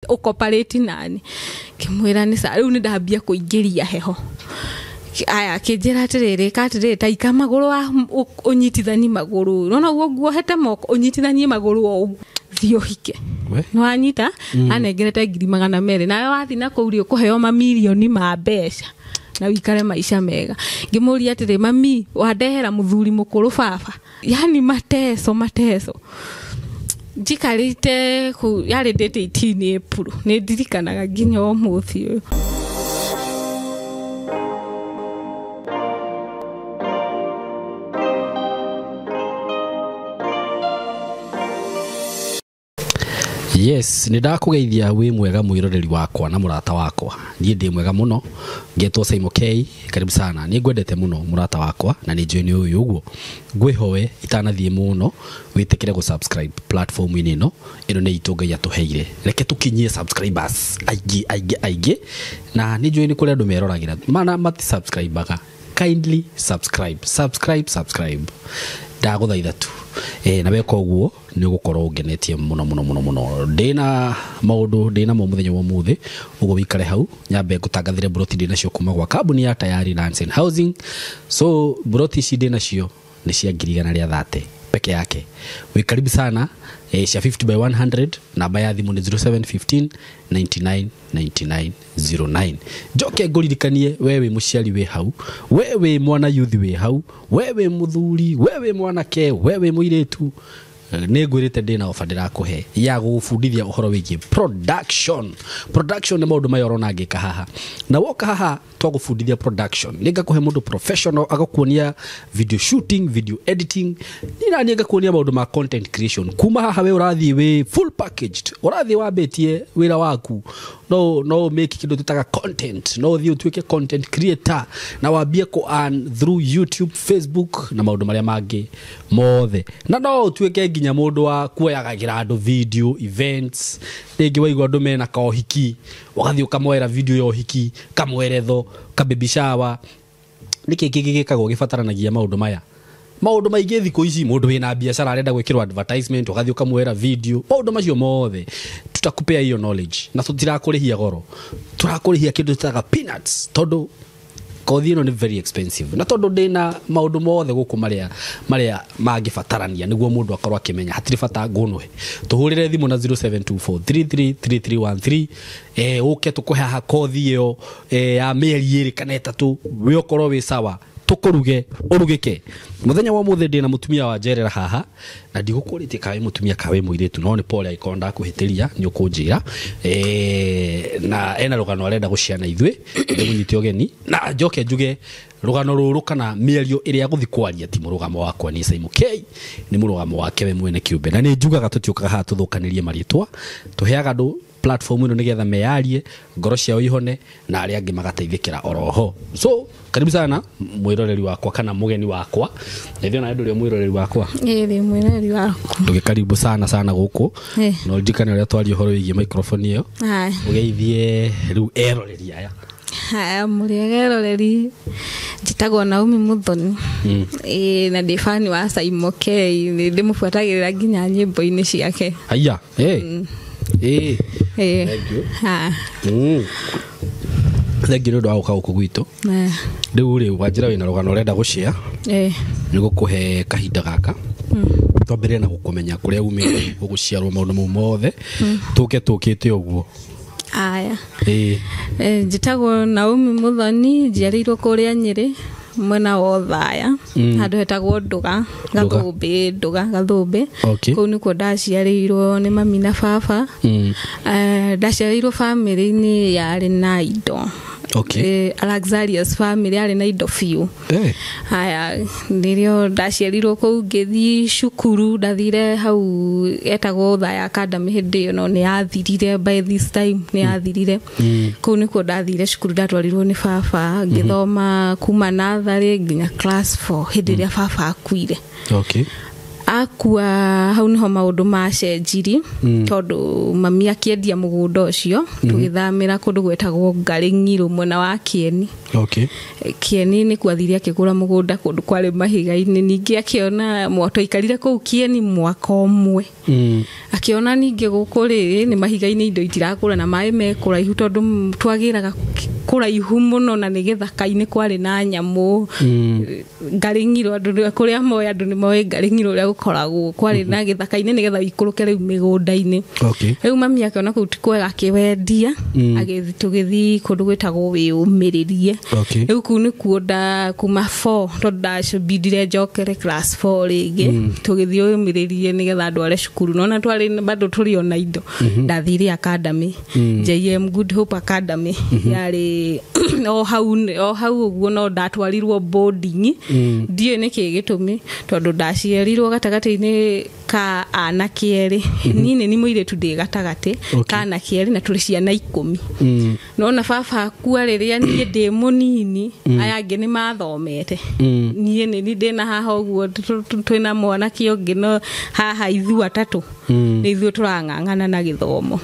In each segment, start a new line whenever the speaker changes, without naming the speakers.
Ũkoparĩti nani. Ngĩmwĩra nĩ sa rĩu nĩ ndambia kũingĩria heho. Aya akĩnjĩra atĩrĩrĩ ka atĩrĩrĩ taika magũrũ ũnyitithani magũrũ nona ũguo nguohete moko ũnyitithanie magũrũ o ũguo thiĩ ũhike. Nĩwanyita? Anengerete 200,000 nawe wathiĩ na kũu rĩ ũkũheo mamirioni ma mbeca na wikare maica mega. Ngĩmũria atĩrĩ mami wandehera mũthuri mũkũrũ baba, yani mateso mateso. Njikarĩte kũu yarĩ date 18 April, nĩ ndirikanaga nginya ũmũthĩ ũyũ.
Yes, nĩ ndakũgeithia wĩ mwega mwĩroreri wakwa na mũrata wakwa. Niĩ ndĩ mwega mũno, ngetwo Simon K, karibu sana. Nĩ ngwendete mũno mũrata wakwa na nĩ njũĩ nĩ ũyũ ũguo. Ngwĩhoe itanathiĩ mũno wĩtĩkĩre gũ-subscribe platform-inĩ ĩno, ĩno nĩ itũ Ngai atũheire. Reke tũkinyie subscribers aingĩ aingĩ aingĩ, na nĩ njũĩ nĩ kũrĩ andũ meroragĩra mana mati-subscribaga. Kindly subscribe, subscribe, subscribe. Ndagũthaitha tu. Na weka ũguo nĩ ũgũkorwo ũngenetie mũno mũno mũno mũno. Ndĩna maũndũ ndĩnamo mũthenya wa ũmũthĩ, ũguo wĩikare hau nyambe ngũtangathĩre mburoti ndĩnacio kuma gwa kambuni ya Tayari Lands and Housing. So mburoti ici ndĩnacio nĩ cia 130,000 peke yake. Wĩ karibu sana, cia 50 by 100, namba ya thimũ nĩ 0715 99 99 09. Njoke ngũririkanie we wĩ mũciari wĩ hau, we wĩ mwana youth wĩ hau, we wĩ mũthuri, we wĩ mwanake, we wĩ mũirĩtu, nĩ ngwĩrĩte ndĩna ofa ndĩrakũhe ya gũgũbundithia ũhoro wĩgiĩ production. Production nĩ maũndũ maya ũrona ngĩka haha, na woka haha twagũbundithia production, nĩ ngakũhe mũndũ professional agakuonia video shooting, video editing, niĩ na niĩ ngakuonia maũndũ ma content creation. Kuma haha we ũrathiĩ wĩ full packaged, ũrathiĩ wambĩtie wĩra waku, no make kĩndũ tũtaga content, no ũthiĩ ũtuĩke content creator na wambie kũ earn through YouTube, Facebook na maũndũ marĩa mangĩ mothe, na no ũtuĩke nginya mũndũ wa kuoyagagĩra andũ video events. Rĩngĩ waigua andũ mena kaũhiki, ũgathiĩ ũkamoera video ya ũhiki, kamweretho, ka baby shower. Nĩkĩ kĩngĩ gĩkagwo gĩbataranagia maũndũ maya? Maũndũ maingĩ thikũ ici, mũndũ wĩna biacara arenda gwĩkĩrwo advertisement, ũgathiĩ ũkamwĩra video, maũndũ macio mothe tutakupea hiyo knowledge, na tũtirakũrĩhia goro, tũrakũrĩhia kĩndũ tũtaga peanuts, tondũ kothi ĩno nĩ very expensive, na tondũ ndĩna maũndũ mothe gũkũ marĩa mangĩbatarania nĩguo mũndũ akorwo akĩmenya, hatirĩ bata ngũnũhe. Tũhũrĩre thimũ na 0724333313, ũke tũkũhe haha kothi ĩyo, ya mĩeri 2 kana 3, wĩ ũkorwo wĩ sawa, tũkũruge ũrugĩke. Mũthenya wa ũmũthĩ ndĩna mũtumia wa njerera haha, na ndigũkũrĩtie kawe mũtumia kawe mũirĩtu, no nĩ pole angĩkorwo ndakũhĩtĩria nĩ ũkũnjĩra. Na ena rũgano arenda gũciana ithuĩ, ndĩmũnyite ũgeni na njoke njuge rũgano rũrũ kana mĩario ĩrĩa gũthiĩ kwaria ti mũrũgamo wakwa ni Simon K, nĩ mũrũgamo wake we mwene kĩũmbe. Na nĩ njugaga tũtiũkaga haha tũthũkanĩrie marĩtwa, tũheaga andũ platform ĩno nĩgetha meyarie, ngoro ciao ihone na arĩa angĩ magateithĩkĩra oroho. So karibu sana mwĩroreri wakwa kana mũgeni wakwa. Na ithuĩ ona ndũrĩ mwĩroreri wakwa.
Ĩĩ, mwĩroreri waku.
Ndũgĩ karibu sana sana gũkũ. Na ũririkane ũrĩa twaria ũhoro wĩgiĩ microphone ĩyo. Ũgeithie rĩu eroreri aya.
Haya, mũrĩega eroreri. Njĩtagwo Naomi Muthoni. Na ndĩ fan wa Simon K, nĩ ndĩmũbuatagĩrĩra nginya nyĩmbo-inĩ ciake.
Haya, Thank you. Thank you nĩ ũndũ wa gũka gũkũ gwitũ. Rĩu rĩ, wanjĩra wĩna rũgano ũrenda gũshare. Nĩ gũkũhe kahinda gaka. Twambĩrĩrie na gũkũmenya kũrĩa umĩte, gũgũciarwo maũndũ mau mothe. Tũke tũkĩte ũguo.
Aya. Njĩtagwo Naomi Muthoni, njiarĩirwo kũrĩa Nyĩrĩ, mwena wa Othaya, handũ hetagwo Nduga, Gathũmbĩ, Nduga, Gathũmbĩ. Kũu nĩkuo ndaciarĩirwo nĩ mami na baba. Ndaciarĩirwo bamĩrĩ-inĩ yarĩ na indo. Luxurious family yarĩ na indo biũ. Haya, nĩrĩo ndaciarirwo kũu, ngĩthiĩ cukuru, ndathire hau etagwo Othaya Academy hĩndĩ ĩyo, no nĩ yathirire by this time, nĩ yathirire. Kũu nĩkuo ndathire cukuru, ndatwarirwo nĩ baba, ngĩthoma kuma natharĩ nginya class 4 hĩndĩ ĩrĩa baba akuire. Akua hau niho maundu macenjirie tondu mami akiendia mugunda ucio tugithamira kundu gwetagwo Ngarĩng'irũ mwena wa Kieni.
Okay.
Kieni ni kwathire akigura mugunda kundu kwari mahiga-inĩ, ningĩ akiona twaikarire kũu Kieni mwaka ũmwe. Akiona ningĩ gũkũ rĩ nĩ mahiga-inĩ indo itirakũra na maĩ me kũraihu tondu twagĩraga kũraihu mũno na nĩ gĩthaka-inĩ kwarĩ na nyamũ. Ngarĩng'irũ andũ kũrĩa moĩ andũ nĩ moĩ Ngarĩng'irũ ũrĩa gũkoragwo kwarĩ na gĩthaka-inĩ nĩgetha ũikũrũke rĩu mĩgũnda-inĩ.
Okay.
Rĩu mami akiona kũu ti kwega akĩwendia, agĩthiĩ tũgĩthiĩ kũndũ gwĩtagwo Wĩyũmĩrĩrie.
Okay.
Rĩu kũu nĩkuo kuma 4 tondũ ndacibindire njokere class 4 rĩngĩ, tũgĩthiĩ Wĩyũmĩrĩrie nĩgetha ndware cukuru. Nona twarĩ bado tũrĩ ona indo. Ndathire academy, JM Good Hope Academy yarĩ o hau ũguo, no ndatwarirwo boarding. Ndiũĩ nĩkĩ gĩtũmi tondũ ndaciarirwo gatagatĩ-inĩ ka anake erĩ. Niĩ nĩ mũirĩtu ndĩ gatagatĩ ka anake erĩ na tũrĩ ciana 10. Nona baba akua rĩrĩa niĩ ndĩ mũnini, aya angĩ nĩ mathomete. Niĩ nĩ ndĩ na haha ũguo twĩna mwanake ũngĩ no haha ithuĩ atatũ nĩ ithuĩ tũrang'ang'ana na gĩthomo.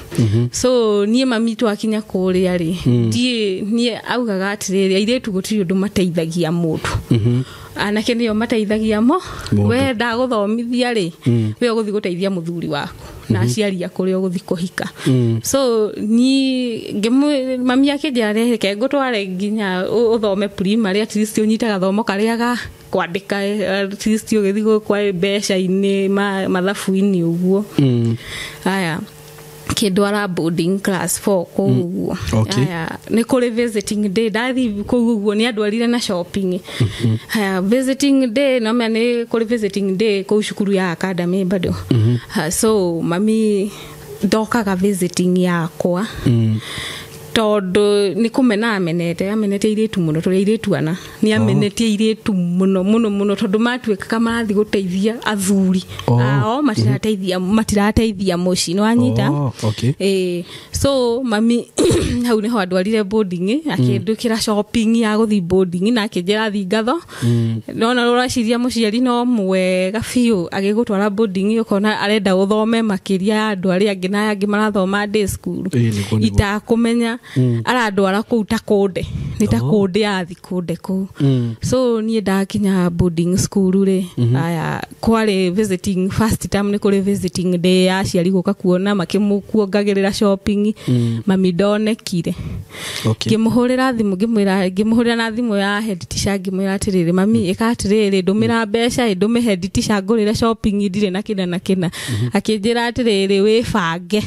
So niĩ mami twakinya kũrĩa rĩ, ndiĩ niĩ augaga atĩrĩrĩ, airĩtu gũtirĩ ũndũ mateithagia mũndũ. Anake nĩo mateithagia mo, we ndagũthomithia rĩ, we ũgũthiĩ gũteithia mũthuri waku na aciari aku ũrĩa ũgũthiĩ kũhika. So ni mami akĩnjĩra reke ngũtware nginya ũthome primary, at least ũnyite gathomo karĩa ga kwandĩka, at least ũgĩthiĩ kwa mbeca-inĩ mathabu-inĩ ũguo. Aya kĩndwara boarding class 4 kũu ũguo. Aya nĩ kũrĩ visiting day, ndathiĩ kũu ũguo nĩ andwarire na shopping. Aya visiting day, no menya nĩ kũrĩ visiting day kũu cukuru ya academy bado. So mami ndokaga visiting yakwa tondu nĩ kũmena amenete airĩtu mũno, tũrĩ airĩtu ana, nĩ amenete airĩtu mũno mũno mũno tondu matuĩkaga marathiĩ gũteithia athuri ao, matirateithia mũciĩ, nĩ wanyita?
Okay.
So mami hau nĩho andwarire boarding, akĩndũkĩra shopping ya gũthiĩ boarding na akĩnjĩra thiĩ ngatho. Nona ũraciria mũciari no mwega biũ agĩgũtwara boarding, ũkona arenda ũthome makĩria ya andũ arĩa angĩ na aya angĩ marathoma day school. Itakũmenya arandwara kũu ta kũnde, nĩ ta kũnde athi kũnde kũu. So niĩ ndakinya boarding school rĩ, aya kwarĩ visiting first term, nĩ kũrĩ visiting day ya aciari gũka kuona makĩmũkuongagĩrĩra shopping. Mami ndonekire. Ngĩmũhũrĩra thimũ, ngĩmũhũrĩra na thimũ ya head teacher, ngĩmwĩra atĩrĩrĩ, mami ĩka atĩrĩrĩ, ndũmĩra mbeca ndũme head teacher ngũrĩre shopping ndirĩ na kĩna na kĩna. Akĩnjĩra atĩrĩrĩ, wĩbange,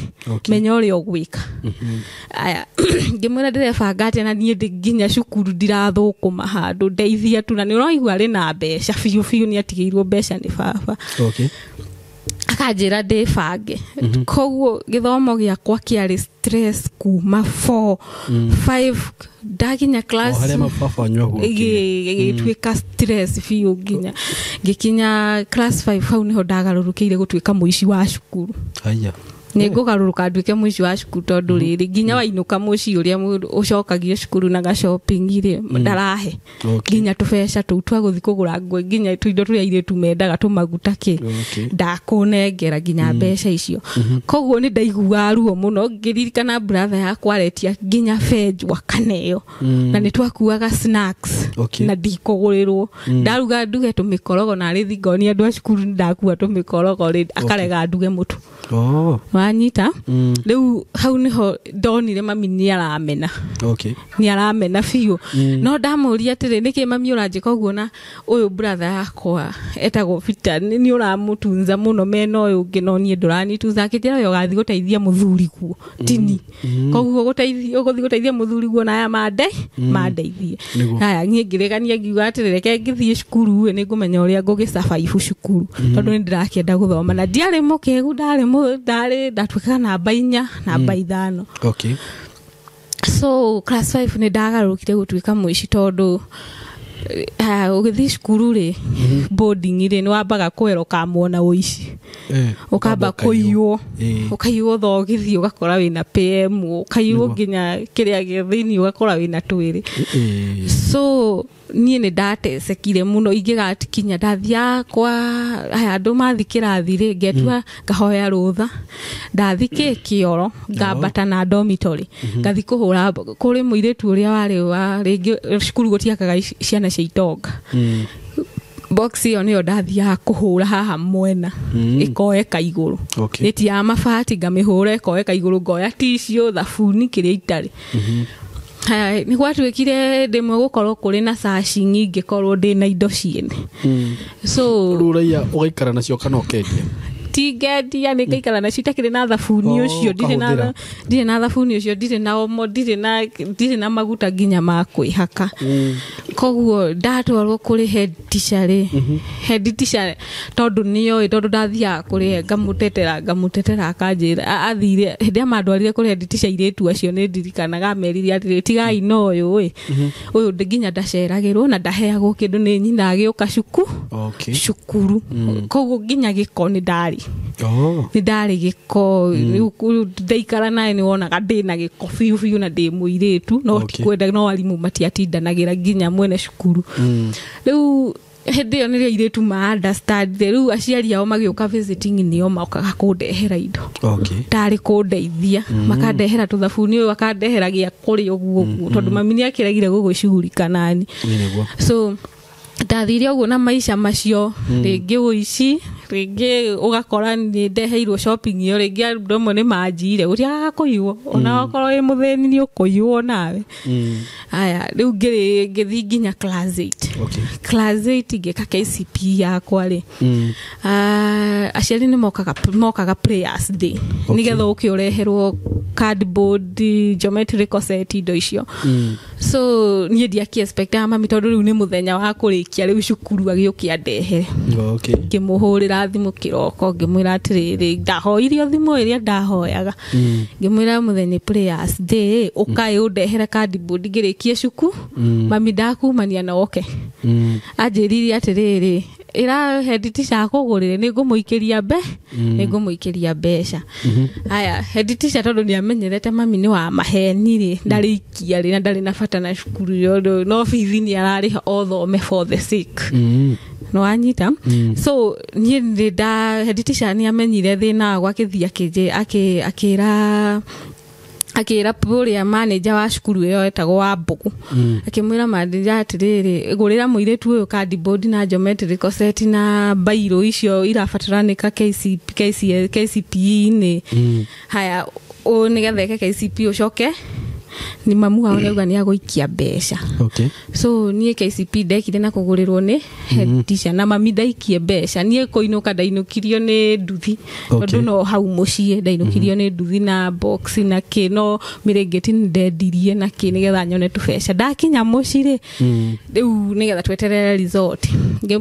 menya ũrĩa ũgwĩka. Aya ngĩmwĩra ndĩrebanga atĩa na niĩ nginya cukuru ndirathũkũma handũ, ndeithia tu, na nĩ ũraigua arĩ na mbeca biũ biũ, nĩ atigĩirwo mbeca nĩ baba.
Okay.
Akanjĩra ndĩbange. Koguo gĩthomo gĩakwa kĩarĩ stress kuma 4 5 ndakinya class gĩgĩtuĩka stress biũ nginya ngĩkinya class 5 hau nĩho ndagarũrũkĩire gũtuĩka mũici wa cukuru.
Aya.
Nĩ ngũgarũrũka nduĩke mũici wa cukuru tondũ rĩrĩ nginya wainũka mũciĩ ũrĩa ũcokagio cukuru na ga shopping rĩ ndarahe nginya tũbeca tũu twa gũthiĩ kũgũra nguo, nginya tũindo tũrĩa airĩtu mendaga tũmaguta kĩ ndakũnengera nginya mbeca icio. Koguo nĩ ndaiguaga ruo mũno ngĩririkana brother yakwa aretia nginya benjwa kaneo na nĩ twakuaga snacks na ndikũgũrĩrwo, ndaruga nduge tũmĩkorogo na arĩ thingoni andũ a cukuru ndakua tũmĩkorogo rĩ akarega nduge mũtu. Wanyita? Rĩu hau nĩho ndonire mami nĩ aramena.
Okay.
Nĩ aramena biũ. No ndamũria atĩrĩ, nĩkĩ mami ũranjĩka ũguo na ũyũ brother yakwa etagwo Peter nĩ ũramũtunza mũno mena ũyũ ũngĩ no niĩ ndũranitunza. Akĩnjĩra we ũgathiĩ gũteithia mũthuri guo tini, koguo ũgũthiĩ gũteithia mũthuri guo na aya mandeithie. Haya niĩ ngĩregania ngiuga atĩrĩ, reke ngĩthiĩ cukuru nĩ ngũmenya ũrĩa ngũgĩsurvive cukuru tondũ nĩ ndĩrakĩenda gũthoma na ndiarĩ mũkĩgu, ndarĩ ndatuĩkaga namba 4 namba 5.
Okay.
So class 5 nĩ ndagarũrũkire gũtuĩka mũici tondũ ũgĩthiĩ cukuru rĩ boarding rĩ nĩ wambaga kwĩrwo ũkamuona ũici, ũkamba kũiywo, ũkaiywo thogithi ũgakora wĩna PM, ũkaiywo nginya kĩrĩa gĩ thĩinĩ ũgakora wĩna twĩrĩ. So Niĩ nĩ ndatecekire mũno ingĩgatikinya ndathiaga kwa aya andũ mathi kĩrathi rĩ ngetua ngahoya rũtha ndathi kĩoro ngambata na dormitory ngathi kũhũra kũrĩ mũirĩtu ũrĩa warĩ wa rĩngĩ cukuru gũtiakaga ciana cia itonga. Box ĩyo nĩyo ndathiaga kũhũra haha mwena ĩkoeka igũrũ. Nĩti ya mabati ngamĩhũra ĩkoeka igũrũ ngoya tissue thabuni kĩrĩa itarĩ. Haya nĩ gwatuĩkire ndĩmwe gũkorwo kũrĩ na saci nyingĩ korwo ndĩ na indo ciene. So
rĩu ũraiya ũgaikara nacio kana ũkendia?
Tingendia nĩ ngaikara nacio itakĩrĩ na thabuni ũcio ndirĩ na thabuni ũcio ndirĩ na omo ndirĩ na maguta nginya ma kwĩhaka. Koguo ndatwarwo kũrĩ head teacher rĩ head teacher tondũ nĩoĩ tondũ ndathiaga kũrĩ ngamũtetera akanjĩra athire hĩndĩ ĩrĩa mandwarire kũrĩ head teacher airĩtu acio nĩ ndirikanaga amerire atĩrĩ tigai na ũyũ ĩ ũyũ nginya ndaceragĩrwo na ndaheagwo kĩndũ nĩ nyina agĩũka cukuru. Koguo nginya gĩko nĩ ndarĩ. Nĩ ndarĩ gĩko ndaikara naye nĩ wonaga ndĩ na gĩko biũ biũ na ndĩ mũirĩtu no tikwenda no arimũ matiatindanagĩra nginya mwene cukuru. Rĩu hĩndĩ ĩyo nĩrĩo airĩtu ma understand rĩu aciari ao magĩũka visiting nĩo mokaga kũndehera indo. Tarĩ kũndeithia makandehera tũthabuni ũyũ akandehera gĩa kũrĩa ũguo ũguo tondũ mami nĩakĩregire gũgũcugurika nani. So ndathire ũguo na maica macio rĩngĩ ũici rĩngĩ ũgakora nĩ ndeheirwo shopping ĩyo rĩngĩ andũ amwe nĩ manjire gũtiagaga kũiywo ona okorwo wĩ mũthĩni nĩ ũkũiywo nawe. Aya rĩu ngĩthiĩ nginya class 8. Class 8 ngĩka KCPE yakwa rĩ aciari nĩ mokaga prayers day nĩgetha ũke ũreherwo cardboard geometrical set indo icio. So niĩ ndiakĩ-expectaga mami tondũ rĩu nĩ mũthenya wa kũrĩkia rĩu cukuru agĩũke andehere. Ngĩmũhũrĩra thimũ kĩroko ngĩmwĩra atĩrĩrĩ ndahoirio thimũ ĩrĩa ndahoyaga ngĩmwĩra mũthenya prayers day ũkaĩ ũndehere cardboard ngĩrĩkie cukuru mami ndakumania na oke. Anjĩrire atĩrĩrĩ ĩra head teacher akũgũrĩre nĩ ngũmũikĩria mbeca. Aya head teacher tondũ nĩ amenyerete mami nĩ wa maheni rĩ ndarĩ ikia rĩ na ndarĩ na bata na cukuru ĩyo no bithi nĩ ararĩha othome for the sake. No anyita. So niĩ nĩ nda head teacher nĩ amenyire thĩna wakwa akĩthiĩ akĩra akĩra ũrĩa manager wa cukuru ĩyo etagwo Wambũgũ akĩmwĩra manager atĩrĩrĩ gũrĩra mũirĩtu ũyũ cardboard na geometrical set na bairo icio irabataranĩka KCPE-inĩ. Haya nĩgetha eke KCPE ũcoke ni mamu wao nĩauga nĩ agũikia mbeca. So niĩ KCPE ndekire na kũgũrĩrwo nĩ head teacher na mami ndaikie mbeca niĩ kũinũka ndainũkirio nĩ nduthi tondũ no hau mũciĩ ndainũkirio nĩ nduthi na box na kĩ no mĩrĩngĩti nĩ ndendirie na kĩ nĩgetha nyone tũbeca ndakinya mũciĩ rĩ rĩu nĩgetha tweterere result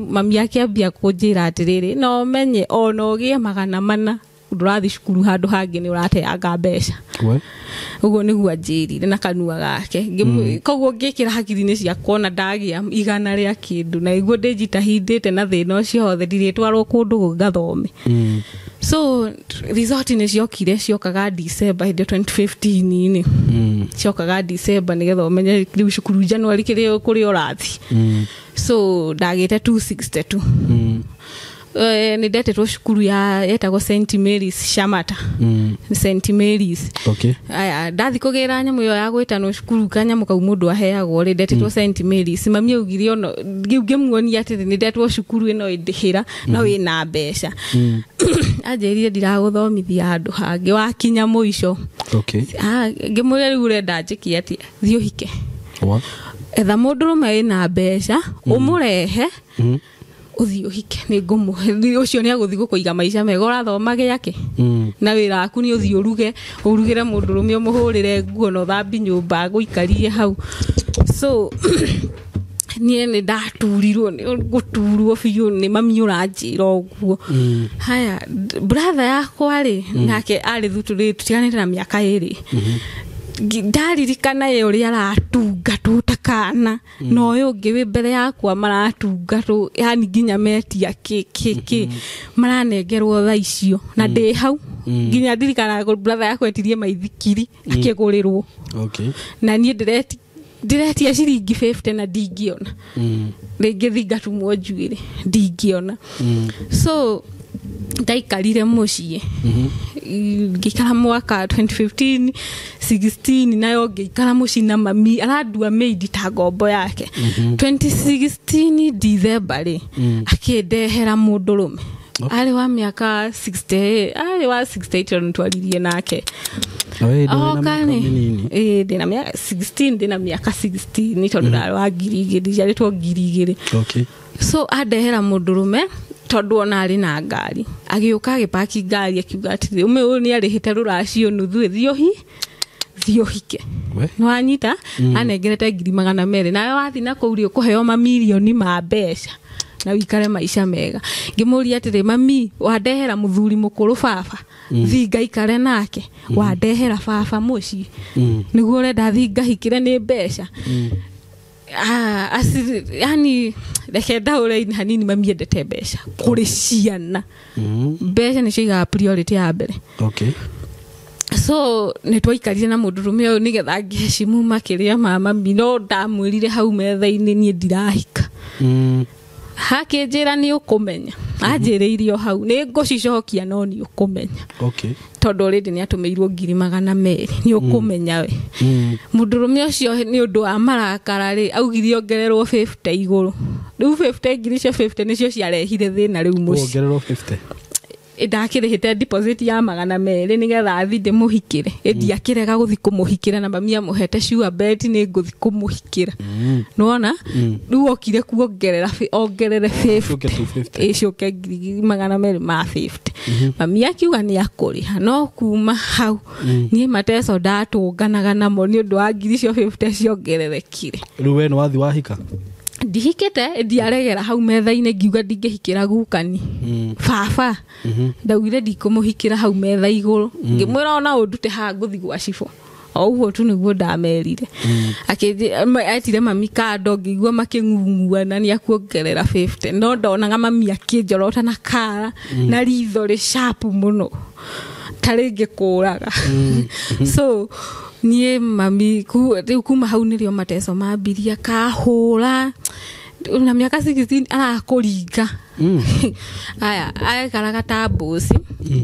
mami akĩambia kũnjĩra atĩrĩrĩ no menye ona ũgĩe 400 ndũrathiĩ cukuru handũ hangĩ nĩ ũrateanga mbeca. Ũguo nĩguo anjĩrire na kanua gake. Koguo ngĩkĩra hakiri-inĩ ciakwa ona ndagĩa 100 rĩa kĩndũ na nĩguo ndĩnjitahindĩte na thĩna ũcio wothe ndirĩtwarwo kũndũ ngathome. So result nĩ ciokire ciokaga December hĩndĩ 2015-inĩ. Ciokaga December nĩgetha ũmenye rĩu cukuru January kĩrĩa kũrĩa ũrathiĩ. So ndagĩte 262. Nĩ ndetĩtwo cukuru ya yetagwo St Mary's Shamata. St Mary's. Aya ndathi kũgĩra nyamũ ĩyo ya gwĩtanwo cukuru kanyamũ kau mũndũ aheagwo rĩ ndetĩtwo St Mary's mami augire ono ngĩmuonia atĩrĩ nĩ ndetwo cukuru ĩno ĩndĩhĩra no ĩna mbeca. Anjĩrire ndiragũthomithia handũ hangĩ wakinya mũico. Ngĩmwĩra rĩu ũrenda njĩke atĩa thiĩ ũhike. Etha mũndũrũme wĩna mbeca ũmũrehe ũthiĩ ũhike nĩ ngũmũhe ũcio nĩ agũthiĩ gũkũiga maica mega ũrathoma gĩake na wĩra waku nĩ ũthiĩ ũruge ũrugĩre mũndũrũme ũmũhũrĩre nguo na ũthambi nyũmba agũikarie hau. So niĩ nĩ ndaturirwo nĩ gũturwo biũ nĩ mami ũranjĩra ũguo. Haya brother yakwa rĩ nake arĩ tũtiganĩte na mĩaka 2 ndaririkana ye ũrĩa aratunga ta kana na ũyũ ũngĩ wĩ mbere yakwa maratunga yani nginya metia kĩ maranengerwo thaa icio na ndĩ hau nginya ndirikanaga brother yakwa etirie maithikiri akĩgũrĩrwo. Na niĩ ndĩreti Ndiretia ciringi 50 na ndingĩona. Rĩngĩ thi ngatumwo njuĩrĩ ndingĩona. So ndaikarire mũciĩ ngĩikara mwaka 2015 16 nayo ngĩikara mũciĩ na mami arandua maid ta ngombo yake. 2016 December rĩ akĩndehera mũndũrũme arĩ wa mĩaka 68 arĩ wa 68 tondũ twaririe nake. Ndĩna mĩaka 16 ndĩna mĩaka 16 tondũ ndarĩ wa 2000 njiarĩtwo 2000.
Okay.
So andehera mũndũrũme tondũ ona arĩ na ngari agĩũka agĩpaki ngari akiuga atĩrĩ ũmwe ũyũ nĩ arĩhĩte rũracio nuthu thiĩ ũhike. Nĩwanyita anengerete 200,000 nawe wathi na kũu rĩ ũkũheo mamirioni ma mbeca na wikare maisha mega. Ngĩmũria atĩrĩ mami wandehera mũthuri mũkũrũ baba thi ngaikare nake wandehera baba mũciĩ nĩguo ũrenda thi ngahikĩre nĩ mbeca. Yani reke ndaũre hanini mami endete mbeca kũrĩ ciana. Mbeca nĩcio igaga priority ya mbere.
Okay.
So nĩtwaikarire na mũndũrũme ũyũ nĩgetha ngĩheshimu makĩria ma mami no ndamwĩrire hau metha-inĩ niĩ ndirahika. Hakĩnjĩra nĩ ũkũmenya. Anjĩrĩirie o hau nĩ ngũcicokia no nĩ ũkũmenya.
Okay.
Tondũ already nĩ atũmĩirwo 200,000 nĩ ũkũmenya we. Mũndũrũme ũcio nĩ ũndũ wa marakara rĩ augire ongererwo 50 igũrũ. Rĩu 50 ngiri icio 50 nĩcio ciarehire thĩna rĩu mũciĩ.
Ongererwo 50.
Ndakĩrĩhĩte deposit ya 200 nĩgetha athi ndĩmũhikĩre. Ndiakĩrega gũthi kũmũhikĩra na mami amũhete sure bet nĩ ngũthi kũmũhikĩra. Nĩwona? Rĩu okire kuongerera ongerere 50. Ĩcoke 250. Mami akiuga nĩ akũrĩha no kuma hau niĩ mateco ndatũnganaga namo nĩ ũndũ wa ngiri icio 50 ciongererekire.
Rĩu we nĩ wathi wahika?
Ndihikĩte ndiaregera hau metha-inĩ ngiuga ndingĩhikĩra gukani. Baba ndaugire ndikũmũhikĩra hau metha igũrũ. Ngĩmwĩra ona ũndute haha ngũthi gwa cibũ. O ũguo tu nĩguo ndamerire. Etire mami kando ngĩigua makĩng'ung'uana nĩ akuongerera 50 no ndonaga mami akĩnjorota na kara na ritho rĩ sharp mũno ta rĩngĩ kũraga. So niĩ mami rĩu kuma hau nĩrĩo mateco mambirie kahũra na mĩaka 16 arakũringa. Aya aikaraga ta mbuci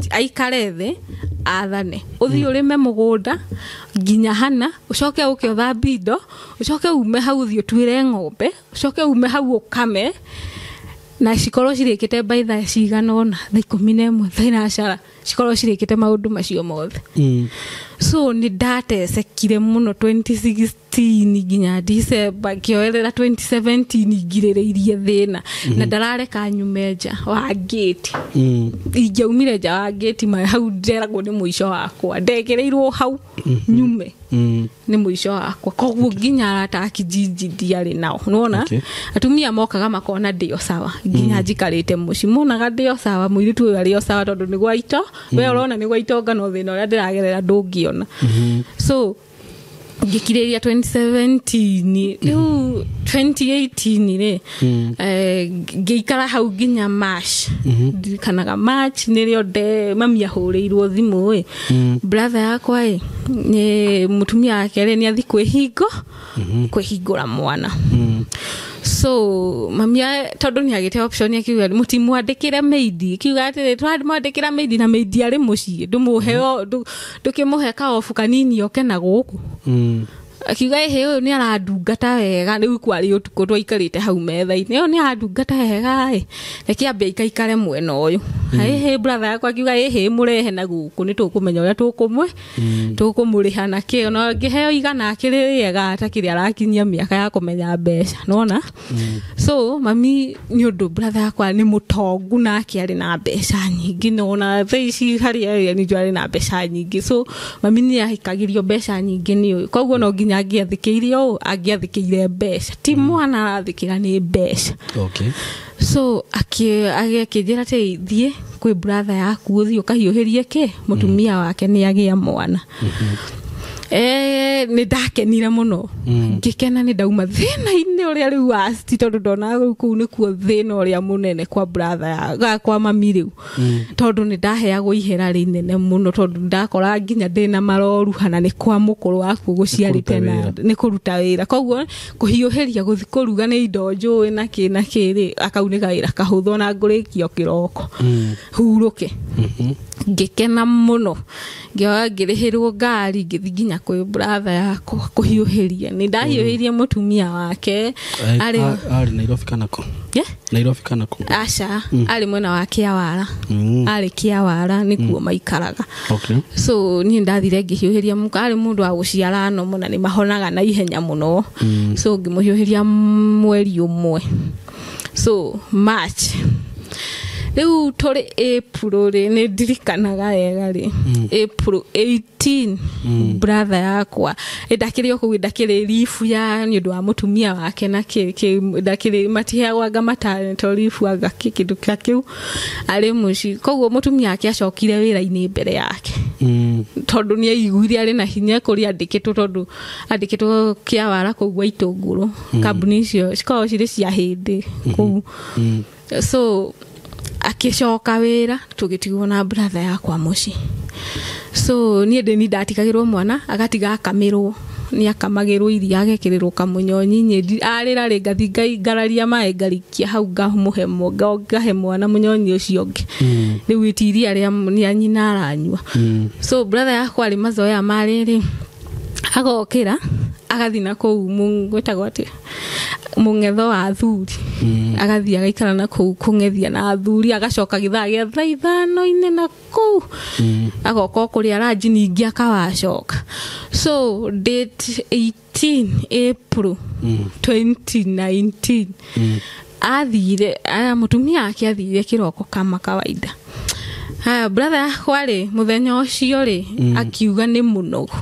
aikare thĩ athane ũthiĩ ũrĩme mũgũnda nginya hana ũcoke ũke ũthambie indo ũcoke ume hau ũthiĩ ũtuĩre ng'ombe ũcoke ume hau ũkame na cikorwo cirĩkĩte by thaa cigana ũna thaa 11 thaa 10 cikorwo cirĩkĩte maũndũ macio mothe. So nĩ ndatecekire mũno 2016 nginya December ngĩoerera 2017 ngirĩrĩirie thĩna na ndarareka nyume nja wa ngĩti. Ingĩaumire nja wa ngĩti hau nderagwo nĩ mũico wakwa ndekereirwo hau nyume nĩ mũico wakwa koguo nginya arata a kijiji ndiarĩ nao. Nĩwona? Atumia mokaga makona ndĩo sawa nginya njikarĩte mũciĩ monaga ndĩo sawa mũirĩtu ũyũ arĩ o sawa tondũ nĩ gwa ito we ũrona nĩ gwa itonga no thĩna ũrĩa ndĩragerera ndũngĩona. So ngĩkirĩria 2017 rĩu 2018 rĩ ngĩikara hau nginya March. Ndirikanaga March nĩrĩo mami ahũrĩirwo thimũ ĩ brother yakwa ĩ nĩ mũtumia wake rĩ nĩ athi kwĩhingũra mwana. So mami tondũ nĩ agĩte option akiuga mũtimwandĩkĩre maid akiuga atĩrĩ twamwandĩkĩra maid na maid arĩ mũciĩ ndũmũheo ndũkĩmũhe kaobu kanini oke na gũkũ. Akiuga ĩhĩ ũyũ nĩ arandungata wega rĩu kwarĩ ũtukũ twaikarĩte hau metha-inĩ ũyũ nĩ arandungata wega ĩ reke ambe aikaikare mwena ũyũ. Ĩhĩ brother yakwa akiuga ĩhĩ mũrehe na gũkũ nĩ tũkũmenya ũrĩa tũkũmũrĩha na kĩ ona ngĩheo igana akĩrĩ rĩega ta kĩrĩa arakinyia mĩaka ya kũmenya mbeca nĩwona. So mami nĩ ũndũ brother yakwa nĩ mũtongu nake arĩ na mbeca nyingĩ nona thaa ici harĩa arĩ nĩ arĩ na mbeca nyingĩ so mami nĩ ahikagĩrio mbeca nyingĩ nĩ ũyũ koguo no nginya angĩathĩkĩire ũũ angĩathĩkĩire mbeca ti mwana arathĩkĩra nĩ mbeca.
Okay.
So akĩnjĩra atĩ thiĩ kwĩ brother yaku ũthiĩ ũkahiũhĩrie kĩ mũtumia wake nĩ agĩa mwana. Nĩ ndakenire mũno ngĩkena nĩ ndauma thĩna-inĩ ũrĩa rĩu wasti tondũ ndonaga rĩu kũu nĩkuo thĩna ũrĩa mũnene kwa brother ya kwa mami rĩu tondũ nĩ ndaheagwo ihera rĩnene mũno tondũ ndakora nginya ndĩna maroruha na nĩ kwa mũkũrũ waku gũciarĩte na nĩ kũruta wĩra koguo kũhiũhĩria gũthiĩ kũruga nĩ indo njũĩ na kĩ na kĩ rĩ akau nĩ kawĩra kahũthũ na ngũrĩkio kĩroko hurũke. Ngĩkena mũno ngĩoya ngĩrĩhĩrwo ngari ngĩthiĩ nginya kwĩ brother yakwa kũhiũhĩria nĩ ndahiũhĩirie mũtumia wake
arĩ Nairobi kana kũ? Nairobi kana kũ?
Aca arĩ mwena wa Kĩawara arĩ Kĩawara nĩkuo maikaraga. So niĩ ndathire ngĩhiũhĩria mũka arĩ mũndũ wa gũciara no mũno nĩ mahonaga na ihenya mũno so ngĩmũhiũhĩria mweri ũmwe so March rĩu tũrĩ April rĩ nĩ ndirikanaga wega rĩ April 18 brother yakwa ndakĩrĩ o kũu ndakĩrĩ ribu ya nĩ ũndũ wa mũtumia wake na ndakĩrĩ matiheagwo anga maternity leave anga kĩndũ ta kĩu arĩ mũciĩ koguo mũtumia wake acokire wĩra-inĩ mbere yake tondũ nĩ aiguire arĩ na hinya kũrĩa andĩkĩtwo tondũ andĩkĩtwo Kĩawara kũu gwa Itũngũrũ kambuni icio cikoragwo cirĩ cia hĩndĩ kũu so akĩcoka wĩra tũgĩtigwo na brother yakwa mũciĩ so niĩ ndĩ ni ndatigagĩrwo mwana agatiga akamĩrwo nĩ akamagĩrwo iria agekĩrĩrwo kamũnyonyi nyĩ arĩra rĩ ngathi ngararia maĩ ngarikia hau ngamũhe ngahe mwana mũnyonyi ũcio ũngĩ rĩu iti iria rĩa nyina aranyua. So brother yakwa arĩ mazoea marĩrĩ agokĩra agathi na kũu gwĩtagwo atĩa mũng'etho wa athuri agathiĩ agaikara na kũu kũng'ethia na athuri agacoka gĩthaa gĩa thaa ithano-inĩ na kũu agoka o kũrĩa ranji ningĩ akawacoka. So date 18 April 2019 athire mũtumia wake athire kĩroko kama kawaida. Haya brother yakwa rĩ mũthenya ũcio rĩ akiuga nĩ mũnogu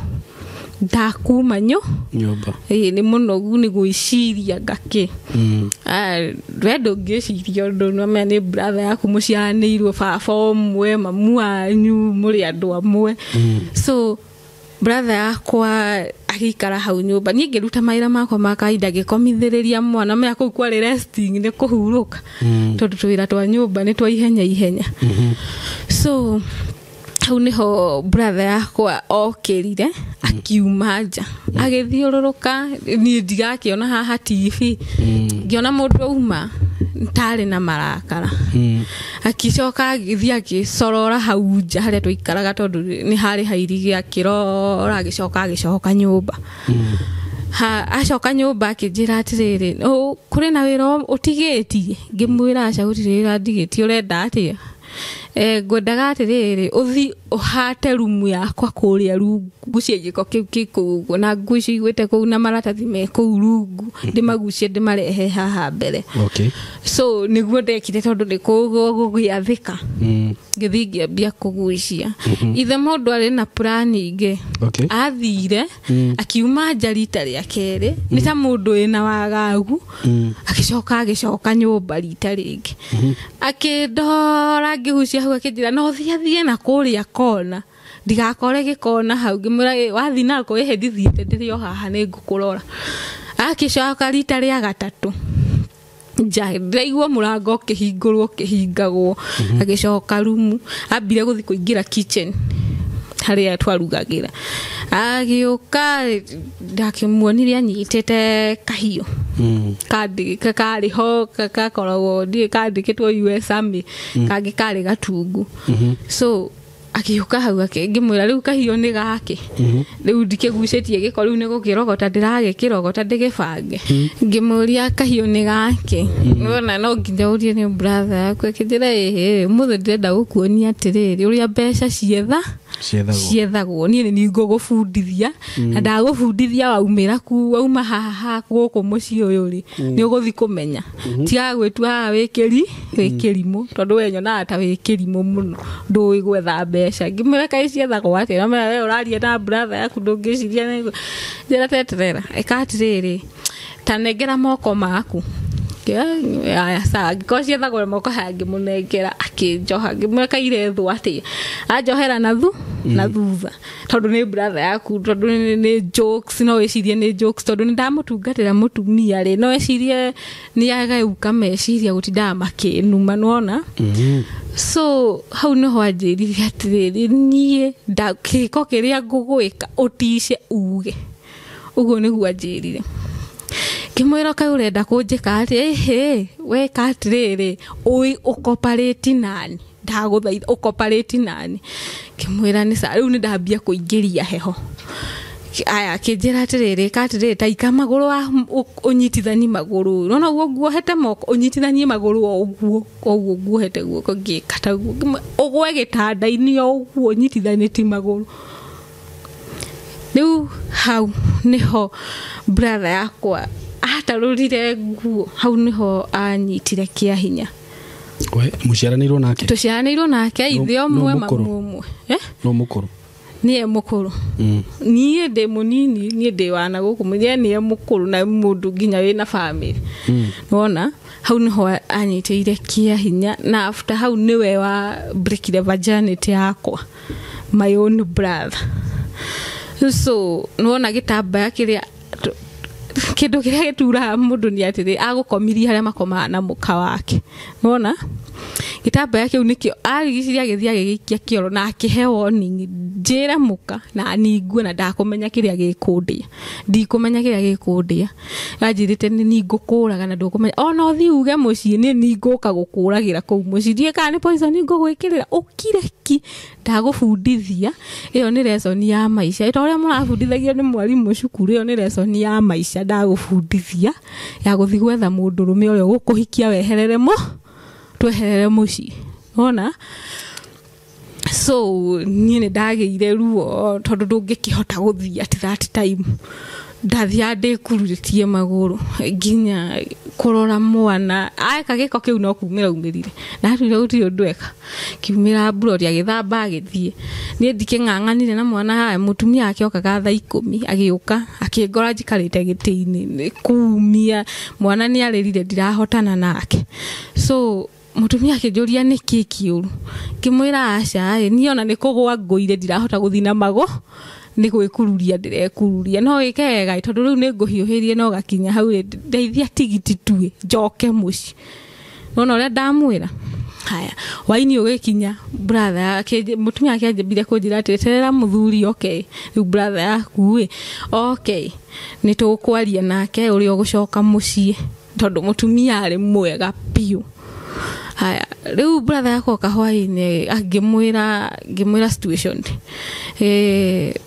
ndakuma nyũmba nĩ mũnogu nĩ gwĩciria ngakĩ we ndũngĩciria ũndũ nĩwamenya nĩ brother yaku mũciaranĩirwo baba ũmwe mamu wanyu mũrĩ andũ amwe. So brother yakwa agĩikara hau nyũmba niĩ ngĩruta mawĩra makwa ma kawaida ngĩkomithĩrĩria mwana menya kũu kwarĩ resting nĩ kũhurũka tondũ tũwĩra twa nyũmba nĩ twa ihenya ihenya. So hau niho brother yakwa okĩrire akiuma nja agĩthiũrũrũka niĩ ndigakĩona haha TV ngĩona mũndũ auma ntarĩ na marakara akicoka agĩthiĩ agĩcorora hau nja harĩa twaikaraga tondũ nĩ harĩ hairige akĩrora agĩcoka agĩcoka nyũmba. Acoka nyũmba akĩnjĩra atĩrĩrĩ kũrĩ na wĩra ũtigĩtie ngĩmwĩra aca gũtirĩ wĩra ndigĩtie ũrenda atĩa ngwendaga atĩrĩrĩ ũthi ũhate rumu yakwa kũrĩa rungu ngucie gĩko kĩu kĩ kũu ũguo na nguo icio igwĩte kũu na maratathi me kũu rungu ndĩmagucie ndĩmarehe haha mbere. So nĩguo ndekire tondũ nĩ gũgĩathĩka ngĩthiĩ ngĩambia kũgucia ithe mũndũ arĩ na plani ingĩ athire akiuma nja rita rĩa kerĩ nĩ ta mũndũ wĩna wagagu agĩcoka agĩcoka nyũmba rita rĩngĩ akĩndora ngĩgucia hau akĩnjĩra no thiĩ athiĩ na kũrĩa kona ndigakore gĩkona hau ngĩmwĩra wathiĩ nako ĩhe ndithiĩte ndĩrĩ o haha nĩ ngũkũrora. Akĩcoka rita rĩa gatatũ nja ndĩraigua mũrango ũkĩhingũrwo ũkĩhingagwo agĩcoka rumu ambire gũthiĩ kũingĩra kitchen harĩa twarugagĩra agĩũka ndakĩmuonire anyitĩte kahiũ karĩ ho gakoragwo ndiĩ kandĩkĩtwo US Army kangĩ karĩ gatungu. So akĩũka hau ngĩmwĩra rĩu kahiũ nĩ gake rĩu ndikĩgucĩtie gĩko rĩu nĩ gũkĩrogota ndĩragĩkĩrogota ndĩgĩbange ngĩmũria kahiũ nĩ gake wona no nginya ũrie nĩ brother yaku akĩnjĩra ĩhĩ ũmũthĩ ndĩrenda gũkuonia atĩrĩrĩ ũrĩa mbeca ciethagwo niĩ nĩ ngũgũbundithia na ndagũbundithia waumĩra ku wauma haha gũkũ mũciĩ ũyũ rĩ nĩ ũgũthiĩ kũmenya tiga gwĩtua haha wĩ kĩrimũ tondũ we nyonaga ta wĩ kĩrimũ mũno ndũĩ gwetha mbeca ngĩmwĩra kaĩ ciethagwo atĩa na we ũraria na brother yaku ndũngĩciria nĩguo njĩra teterera ĩka atĩrĩrĩ ta nengera moko maku Aya sawa ngĩkorwo ciethagwo moko haya ngĩmũnengera akĩnjoha ngĩmwĩra kairethwo atĩa anjohera na na thutha tondũ nĩ brother yaku tondũ nĩ jokes no wĩcirie nĩ jokes tondũ nĩ ndamũtungatĩra mũtumia rĩ no wĩcirie nĩ ageuka meciria gũtindaga makĩnuma nĩwona. So hau nĩho anjĩrire atĩrĩrĩ niĩ kĩko kĩrĩa ngũgwĩka ũtice uge ũguo nĩguo anjĩrire. Ngĩmwĩra kaĩ ũrenda kũnjĩka atĩa ĩhĩ weka atĩrĩrĩ ũkoparĩti nani ndagũthaitha ũkoparĩti nani ngĩmwĩra nĩ sawa rĩu nĩ ndambia kũingĩria heho. Aya akĩnjĩra atĩrĩrĩ ka atĩrĩrĩ taika magũrũ ũnyitithani magũrũ nona ũguo nguohete moko ũnyitithanie magũrũ o ũguo koguo nguohete guoko ngĩka taguo ũgwe gĩtanda-inĩ o ũguo ũnyitithanĩtie magũrũ. Rĩu hau nĩho brother yakwa atarũrire nguo hau nĩho anyitire kĩa hinya.
We mũciaranĩirwo nake?
Tũciaranĩirwo nake ithe ũmwe mamu ũmwe.
No mũkũrũ?
Niĩ mũkũrũ. Niĩ ndĩ mũnini niĩ ndĩ wana gũkũ mũthia niĩ mũkũrũ na mũndũ nginya wĩna family. Nĩwona hau nĩho anyitĩire kĩa hinya na after hau nĩwe wa breakire virginity yakwa my own brother. So nĩwona gĩtambaya kĩrĩa kĩndũ kĩrĩa gĩturaga mũndũ nĩ atĩrĩ agũkomirie harĩa makomaga na mũka wake. Nĩwona gĩtambaya kĩu nĩkĩo arigicirie agĩthiĩ agĩgĩikia kĩoro na akĩhe warning njĩre mũka na ningue na ndakũmenya kĩrĩa gĩkũndĩa ndikũmenya kĩrĩa gĩkũndĩa anjĩrĩte nĩ ngũkũraga na ndũkũmenya ona ũthiĩ uge mũciĩ nĩ ningũka gũkũragĩra kũu mũciĩ ndiĩ kana nĩ poison ngũgwĩkĩrĩra ũkire ki ndagũbundithia ĩyo nĩ lesson ya maica ta ũrĩa mũrabundithagio nĩ mwarimũ cukuru ĩyo nĩ lesson ya maica ndagũbundithia ya gũthiĩ gwetha mũndũrũme ũrĩa ũgũkũhikia weherere tweherere mũciĩ wona. So niĩ nĩ ndagĩire ruo tondũ ndũngĩkĩhota gũthiĩ at that time ndathiaga ndĩkururĩtie magũrũ nginya kũrora mwana eka gĩko kĩu no kumĩra umĩrire na atuire gũtirĩ ũndũ eka kiumĩra mburoti agĩthamba agĩthiĩ niĩ ndikĩng'ang'anire na mwana haya mũtumia ake okaga thaa 10 agĩũka akĩngora njikarĩte gĩtĩ-inĩ kumia mwana nĩ arĩrire ndirahotana nake. So mũtumia akĩnjũria nĩkĩ kĩũru ngĩmwĩra aca niĩ ona nĩ kũgũa ngũire ndirahota gũthiĩ na magũ nĩ gwĩkururia ndĩrekururia no wĩke wega tondũ rĩu nĩ ngũhiũhĩrie no gakinya hau ndeithia tigiti tue njoke mũciĩ nona ũrĩa ndamwĩra. Haya waini ũgĩkinya brother yake mũtumia ake anjĩmbire kũnjĩra atĩ eterera mũthuri okay rĩu brother yaku ĩ okay nĩ tũkwaria nake ũrĩa ũgũcoka mũciĩ tondũ mũtumia arĩ mwega biũ. Haya rĩu brother yakwa kahwainĩ ngĩmwĩra situation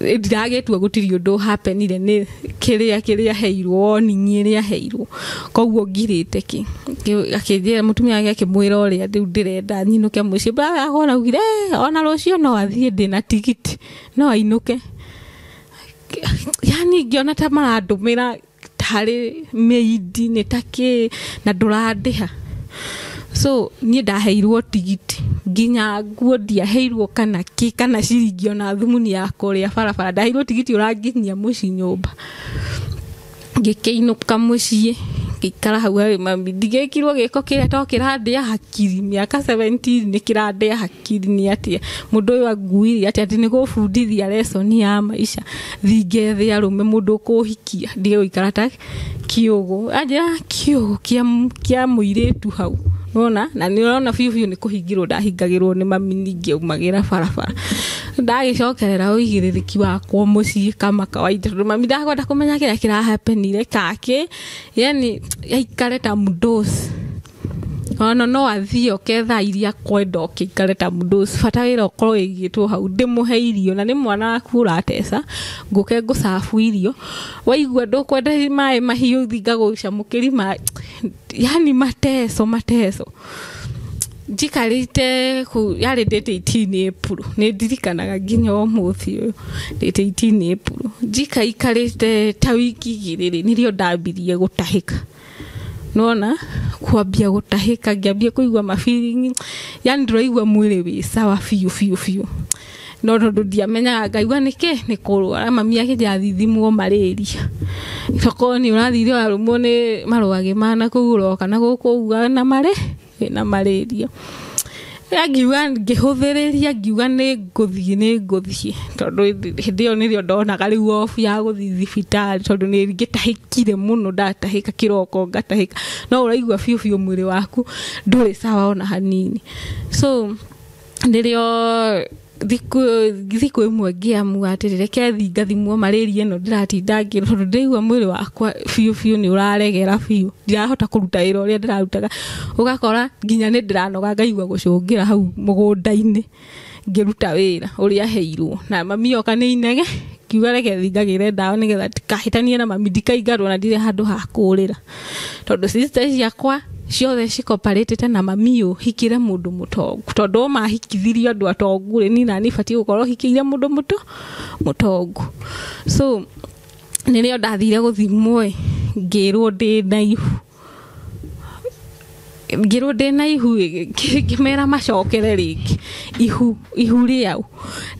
ndiragĩtua gũtirĩ ũndũ happenire nĩ kĩrĩa heirwo warning ĩrĩa heirwo koguo ngirĩte kĩ akĩnjĩra mũtumia wake akĩmwĩra ũrĩa rĩu ndĩrenda nyinũke mũciĩ brother yakwa araugire ona rũciũ no athiĩ ndĩna tigiti no ainũke yani ngĩona ta marandũmĩra tarĩ mĩindi nĩ ta kĩ na ndũrandĩha. So niĩ ndaheirwo tigiti nginya nguo ndiaheirwo kana kĩ kana ciringi ona thumuni ya kũrĩa barabara ndaheirwo tigiti ũranginyia mũciĩ nyũmba ngĩkĩinũka mũciĩ ngĩikara hau harĩ mami ndigĩkirwo gĩko kĩrĩa to kĩrandĩa hakiri mĩaka 17 nĩ kĩrandĩa hakiri nĩ atĩa mũndũ ũyũ anguire atĩa atĩ nĩ gũbundithia lesson ya maica thingethe arũme mũndũ ũkũhikia ndige gũikara ta kĩũgũ anjĩra kĩũgũ kĩa mũirĩtu hau nona na nĩ ũrona biũ biũ nĩ kũhingĩrwo ndahingagĩrwo nĩ mami ningĩ aumagĩra barabara ndagĩcokerera ũigĩrĩrĩki wakwa mũciĩ kama kawaida tondũ mami ndakwenda kũmenya kĩrĩa kĩrahapenire kake yani aikare ta mũndũci ona no athiĩ oke thaa iria kwenda oke aikare ta mũndũci bata wĩra ũkorwo wĩigĩtwo hau ndĩmũhe irio na nĩ mwana waku ũrateca ngũke ngũcabu irio waigua ndũkwenda maĩ mahiũ thi ngagũcamũkĩri maĩ yani mateso njikarĩte kũu yarĩ date 18 April nĩ ndirikanaga nginya ũmũthĩ ũyũ date 18 April njikaikarĩte ta wiki igĩrĩ nĩrĩo ndambirie gũtahĩka nona kwambia gũtahĩka ngĩambia kũigua ma feeling yani ndĩraigua mwĩrĩ wĩ sawa biũ biũ biũ No tondu ndiamenyaga ngaigua nĩkĩ nĩ kũrwara mami akĩnjathithimwo malaria. Tokorwo nĩ ũrathire warũmwo nĩ marwagĩ mana kũu ũroka na gũkũ uga na mare na malaria. Ngiuga ngĩhũthĩrĩria ngiuga nĩ ngũthiĩ tondũ hĩndĩ ĩyo nĩrĩo ndonaga rĩu off ya gũthiĩ thibitarĩ tondũ nĩ ngĩtahĩkire mũno ndatahĩka kĩroko ngatahĩka no ũraigua biũ biũ mwĩrĩ waku ndũrĩ sawa ona hanini. So nĩrĩo thikũ ĩmwe ngĩamua atĩrĩ reke thiĩ ngathimwo malaria ĩno ndĩratinda ngĩrwo tondũ ndĩraigua mwĩrĩ wakwa biũ biũ nĩ ũraregera biũ ndirahota kũruta wĩra ũrĩa ndĩrarutaga ũgakora nginya nĩ ndĩranoga ngaigua gũcũngĩra hau mũgũnda-inĩ ngĩruta wĩra ũrĩa heirwo na mami oka nĩ inege ngiuga reke thiĩ ngagĩre ndawa nĩgetha ndikahĩtanie na mami ndikaingatwo na ndirĩ handũ ha kũũrĩra tondũ sister ciakwa ciothe cikoparĩtĩte na mami ũyũ hikĩre mũndũ mũtongu tondũ o mahikithirio andũ atongu rĩ niĩ nani batiĩ gũkorwo hikĩire mũndũ mũtongu. So nĩrĩo ndathire gũthimwo ngĩrwo ndĩ na ihu ngĩrwo ndĩ na ihu ngĩmera macokere rĩngĩ ihu rĩao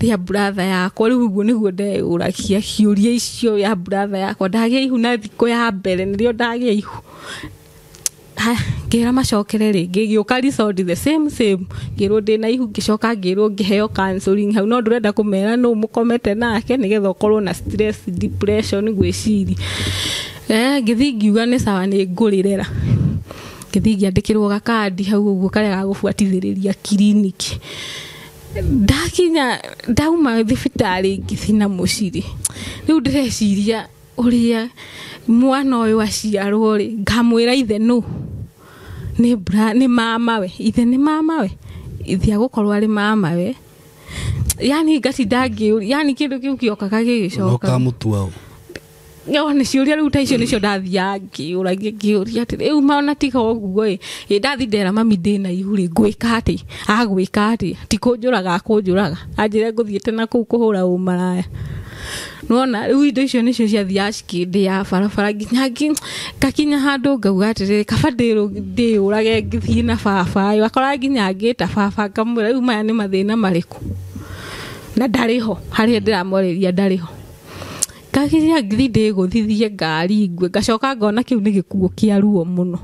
rĩa brother yakwa rĩu ũguo nĩguo ndeyũragia ciũria icio ya brother yakwa ndagĩa ihu na thikũ ya mbere nĩrĩo ndagĩa ihu. Ngĩra macokere rĩngĩ gĩũka resort the same ngĩrwo ndĩ na ihu ngĩcoka ngĩrwo ngĩheo counseling hau no ndũrenda kũmera nũ mũkomete nake nĩgetha ũkorwo na stress depression gwĩciria. Ngĩthiĩ ngiuga nĩ sawa nĩ ngũrĩrera ngĩthiĩ ngĩandĩkĩrwo gakandi hau ũguo karĩa gagũbuatithĩrĩria kiriniki. Ndakinya ndauma thibitarĩ ngĩthiĩ na mũcirĩ rĩu ndĩreciria ũrĩa mwana ũyũ aciarwo rĩ ngamwĩra ithe nũ nĩ mamawe ithe nĩ mamawe ithe agũkorwo arĩ mamawe yani ngatinda ngĩũria yani kĩndũ kĩu kĩokaga gĩgĩcoka
ũkamũtua
yo nĩ ciũria rĩu ta icio nĩcio ndathiaga ngĩũragia ngĩũria atĩrĩ rĩu ona tiga ũguo ĩ ndathi ndera mami ndĩna ihu rĩ ngwĩka atĩ agwĩka atĩ ti kũnjũraga akũnjũraga anjĩre ngũthiĩte na kũu kũhũra ũmaraya. Nona rĩu indo icio nĩcio ciathiaga cikĩndĩa barabara nginya ngakinya handũ ngauga atĩrĩrĩ kaba ndĩyũrage ngĩthiĩ na baba wakora nginya ngĩta baba ngamwĩra rĩu maya nĩ mathĩna marĩkũ na ndarĩ ho harĩa ndĩramwarĩria ndarĩ ho. Ngakinya ngĩthiĩ ndĩgũthithie ngari ngue ngacoka ngona kĩu nĩ gĩkuo kĩa ruo mũno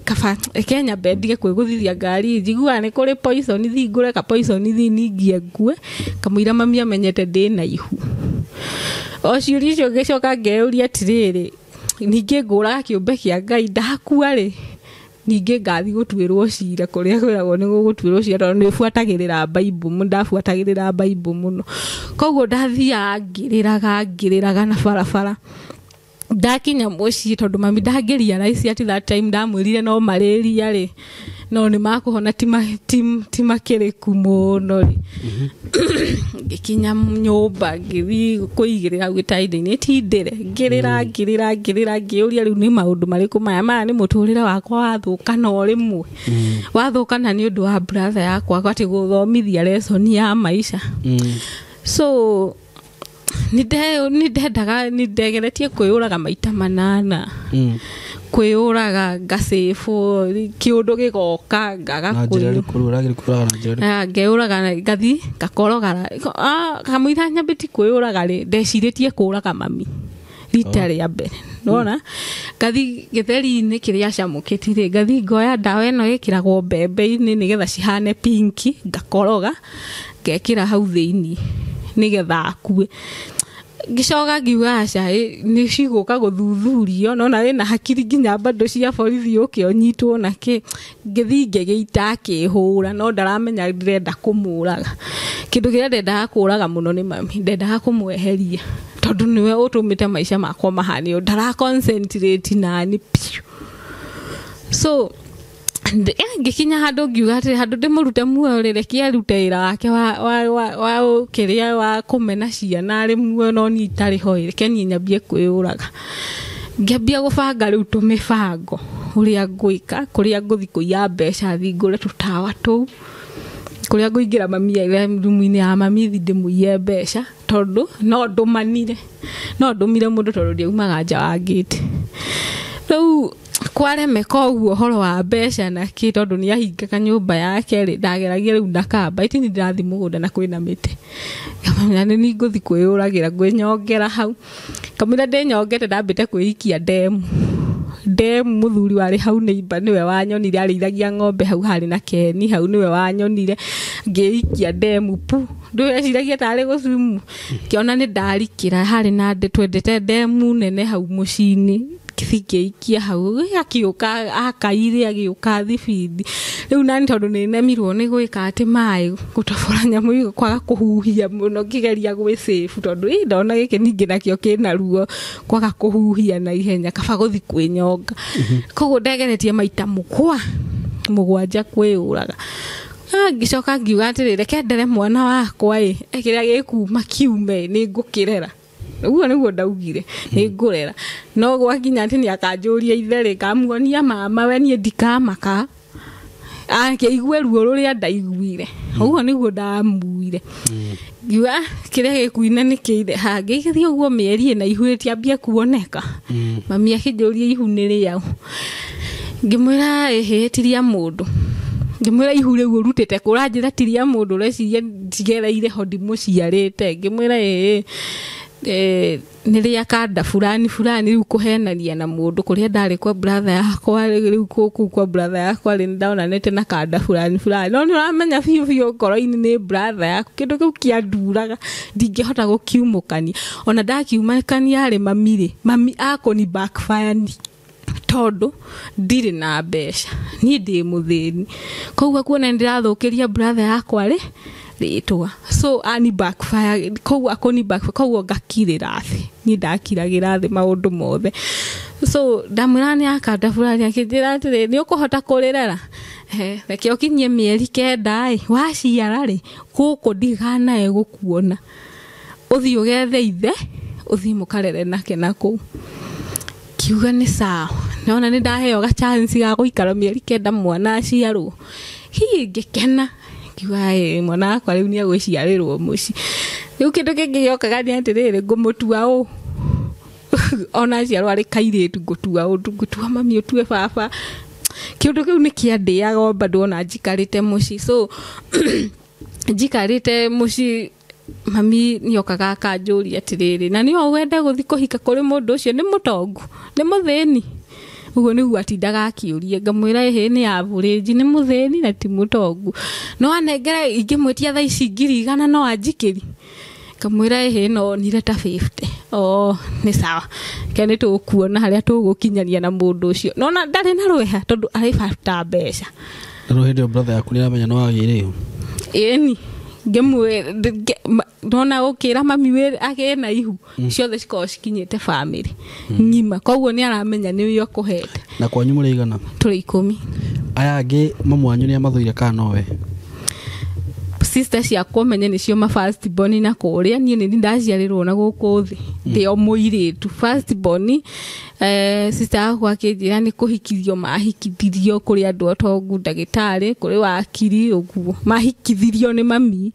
kaba reke nyambe ndige kwĩgũthithia ngari njiguaga nĩ kũrĩ poison thiĩ ngũre ka poison thiĩ ningie ngue kamũira mami amenyete ndĩ na ihu. O ciũria icio ngĩcoka ngeyũria atĩrĩrĩ ningĩ ngũraga kĩũmbe kĩa Ngai ndakua rĩ ningĩ ngathiĩ gũtuĩrwo cira kũrĩa kwĩragwo nĩ gũgũtuĩrwo cira tondũ nĩ buatagĩrĩra Bible ndabuatagĩrĩra Bible mũno koguo ndathiaga ngĩrĩraga na barabara ndakinya mũciĩ tondũ mami ndangĩrealize at that time ndamwĩrire no malaria rĩ no nĩ makũhona ti makĩrĩku mũno rĩ. Ngĩkinya nyũmba ngĩthiĩ kũigĩrĩra hau gĩtanda-inĩ tindĩre ngĩrĩra ngĩũria rĩu nĩ maũndũ marĩkũ maya nĩ mũtũrĩre wakwa wathũkana o rĩmwe wathũkana nĩ ũndũ wa brother yakwa atĩ gũthomithia lesson ya maica. So nĩ ndengeretie kwĩyũraga maita manana kwĩyũraga ngacĩbwo kĩũndũ gĩgoka ngaga ngeyũraga ngathi ngakoroga kamũira nyambĩtie kwĩyũraga rĩ ndecirĩtie kũraga mami rita rĩa mbere nona ngathi gĩtheri-inĩ kĩrĩa acamũkĩti rĩ ngathi ngoya ndawa ĩno ĩkĩragwo mbembe-inĩ nĩgetha cihane pinki ngakoroga ngekĩra hau thĩinĩ nĩgetha akue. Ngĩcoka ngiuga aca nĩ cigũka gũthuthurio nona wĩna hakiri nginya bado cia borithi ũke ũnyitwo nakĩ ngĩthiĩ ngĩgĩita akĩhũra no ndaramenya ndĩrenda kũmũraga kĩndũ kĩrĩa ndendaga kũraga mũno nĩ mami ndendaga kũmweheria tondũ nĩwe ũtũmĩte maica makwa mahane ũũ ndara concentrate nani piũ. So ngĩkinya handũ ngiuga atĩrĩ handũ ndĩmũrute muoyo rĩ reke arute wĩra wake wa kĩrĩa wa kũmena ciana arĩ muoyo no niĩ itarĩ ho ĩ reke niĩ nyambie kwĩyũraga. Ngĩambia gũbanga rĩu tũmĩbango ũrĩa ngwĩka kũrĩa ngũthiĩ kũiya mbeca thiĩ ngũre tũtawa tũu kũrĩa ngũingĩra mami rumu-inĩ ya mami thiĩ ndĩmũiye mbeca tondũ no ndũmanire no ndũmire mũndũ tondũ ndiaumaga nja wa ngĩti. Rĩu Kwaremeka ũguo ũhoro wa mbeca na kĩ tondũ nĩ ahingaga nyũmba yake rĩ, ndageragia rĩu na kamba itini ndĩrathiĩ mũgũnda na kwĩna mĩtĩ. Ngamwĩra nĩ niĩ ngũthiĩ kwĩyũragĩra ngwĩnyongera hau. Kamũira ndĩnyongete ndambĩte kwĩikia ndemu. Ndemu mũthuri warĩ hau neighbor nĩwe wanyonire, arĩithagia ng'ombe hau harĩ na keni hau nĩwe wanyonire ngĩikia ndemu pu. Ndweciragia tarĩ gũcumu. Ngĩona nĩ ndarikĩra harĩ na twendete ndemu nene hau mũciĩ-inĩ. Ngĩikia hau akĩũka akaire agĩũka thibindi. Rĩu nani tondũ nĩ nemirwo nĩ gwĩka atĩ maĩ gũtobora nyamũ kwaga kũhuhia mũno ngĩgeria gwĩsave tondũ ĩ ndona gĩkĩ ningĩ nakĩo kĩna ruo kwaga kũhuhia na ihenya kaba gũthiĩ kwĩnyonga. Koguo ndegeretie maita mũgwanja kwĩyũraga. Ngĩcoka ngiuga atĩrĩ reke ndere mwana wakwa ĩ kĩrĩa gĩkuma kiume nĩ ngũkĩrera. Ũguo nĩguo ndaugire nĩ ngũrera. No gwakinya atĩ nĩ akanjũria ithe rĩ ngamuonia mama we niĩ ndikamaka akĩigue ruo rũrĩa ndaiguire. Ũguo nĩguo ndamuire. Ngiuga kĩrĩa gĩkuina nĩ kĩithe. Hangĩgĩthiĩ ũguo mĩeri ĩna ihu rĩtiambie kuoneka. Mami akĩnjũria ihu nĩ rĩaũ. Ngĩmwĩra ĩhĩ tiria mũndũ. Ngĩmwĩra ihu rĩu ũrutĩte kũ ũranjĩra tiria mũndũ ũreciria njigereire ho ndimũciarĩte. Ngĩmwĩra ĩĩ nĩ rĩa kanda fulani fulani rĩu kũhenania na mũndũ kũrĩa ndarĩ kwa brother yakwa rĩu kũu kwa brother yakwa rĩ ndonanĩte na kanda fulani fulani no nĩ ũramenya biũ biũ ngoro-inĩ nĩ brother yaku. Kĩndũ kĩu kĩanduraga ndingĩhota gũkiumũkania. Ona ndakiumũkania rĩ mami rĩ mami akũni backfire ni tondũ ndirĩ na mbeca niĩ ndĩ mũthĩni koguo kuona nĩndĩrathũkĩria brother yakwa rĩ rĩtwa so ani backfire koguo akũni backfire koguo ngakirĩra thĩ niĩ ndakiragĩra thĩ maũndũ mothe. So ndamwĩra nĩ akanda fulani akĩnjĩra atĩrĩ nĩ ũkũhota kũrĩrera reke ũkinyie mĩeri 9 ĩ waciara rĩ gũkũ ndiganae gũkuona ũthiĩ ũgethe ithe ũthiĩ mũkarere nake na kũu. Kiuga nĩ sawa. Nona nĩ ndaheo ga chance ga gũikara mĩeri 9 mwana aciarwo. Hihi ngĩkena ngiuga ĩ mwana wakwa rĩu nĩ egũciarĩrwo mũciĩ. Rĩu kĩndũ kĩngĩ gĩokaga nĩ atĩrĩrĩ ngũmũtua ũ ona aciarwo arĩ kairĩtu ngũtua ũ ngũtua mami ũtue baba. Kĩũndũ kĩu nĩ kĩandĩaga o bado ona njikarĩte mũciĩ. So njikarĩte mũciĩ mami nĩokaga akanjũria atĩrĩrĩ na nĩ wende gũthiĩ kũhika kũrĩ mũndũ ũcio nĩ mũtongu nĩ mũthĩni. Ũguo nĩguo atindaga akĩũria ngamwĩra ĩhĩ nĩ average nĩ mũthĩni na ti mũtongu. No anengere ingĩmwĩtia thaa ici 100,000 no anjikĩri. Ngamwĩra ĩhĩ no nire ta 50. Oh nĩ sawa ke nĩ tũkuona harĩa tũgũkinyania na mũndũ ũcio. Nona ndarĩ na rweha tondũ arĩ bata mbeca.
Na rĩu hĩndĩ ĩyo brother yaku nĩaramenya no wagĩire ihu?
Ĩni ndona ũkĩra mami agĩe na ihu ciothe cikoragwo cikinyĩte family ng'ima koguo nĩ aramenya nĩ ũyũ akũhete.
Na kwanyu mũrĩ aigana?
Tũrĩ 10.
Aya angĩ mamu wanyu nĩ amathũire kana nowe?
Sister ciakwa menye nĩcio ma first born na kũrĩa niĩ nĩ ndaciarĩrwo na gũkũ thĩ ndĩ o mũirĩtu first born. Sister yakwa akĩnjĩra nĩ kũhikithio mahikithirio kũrĩ andũ atongu ndagĩtarĩ kũrĩ wakiri ũguo mahikithirio nĩ mami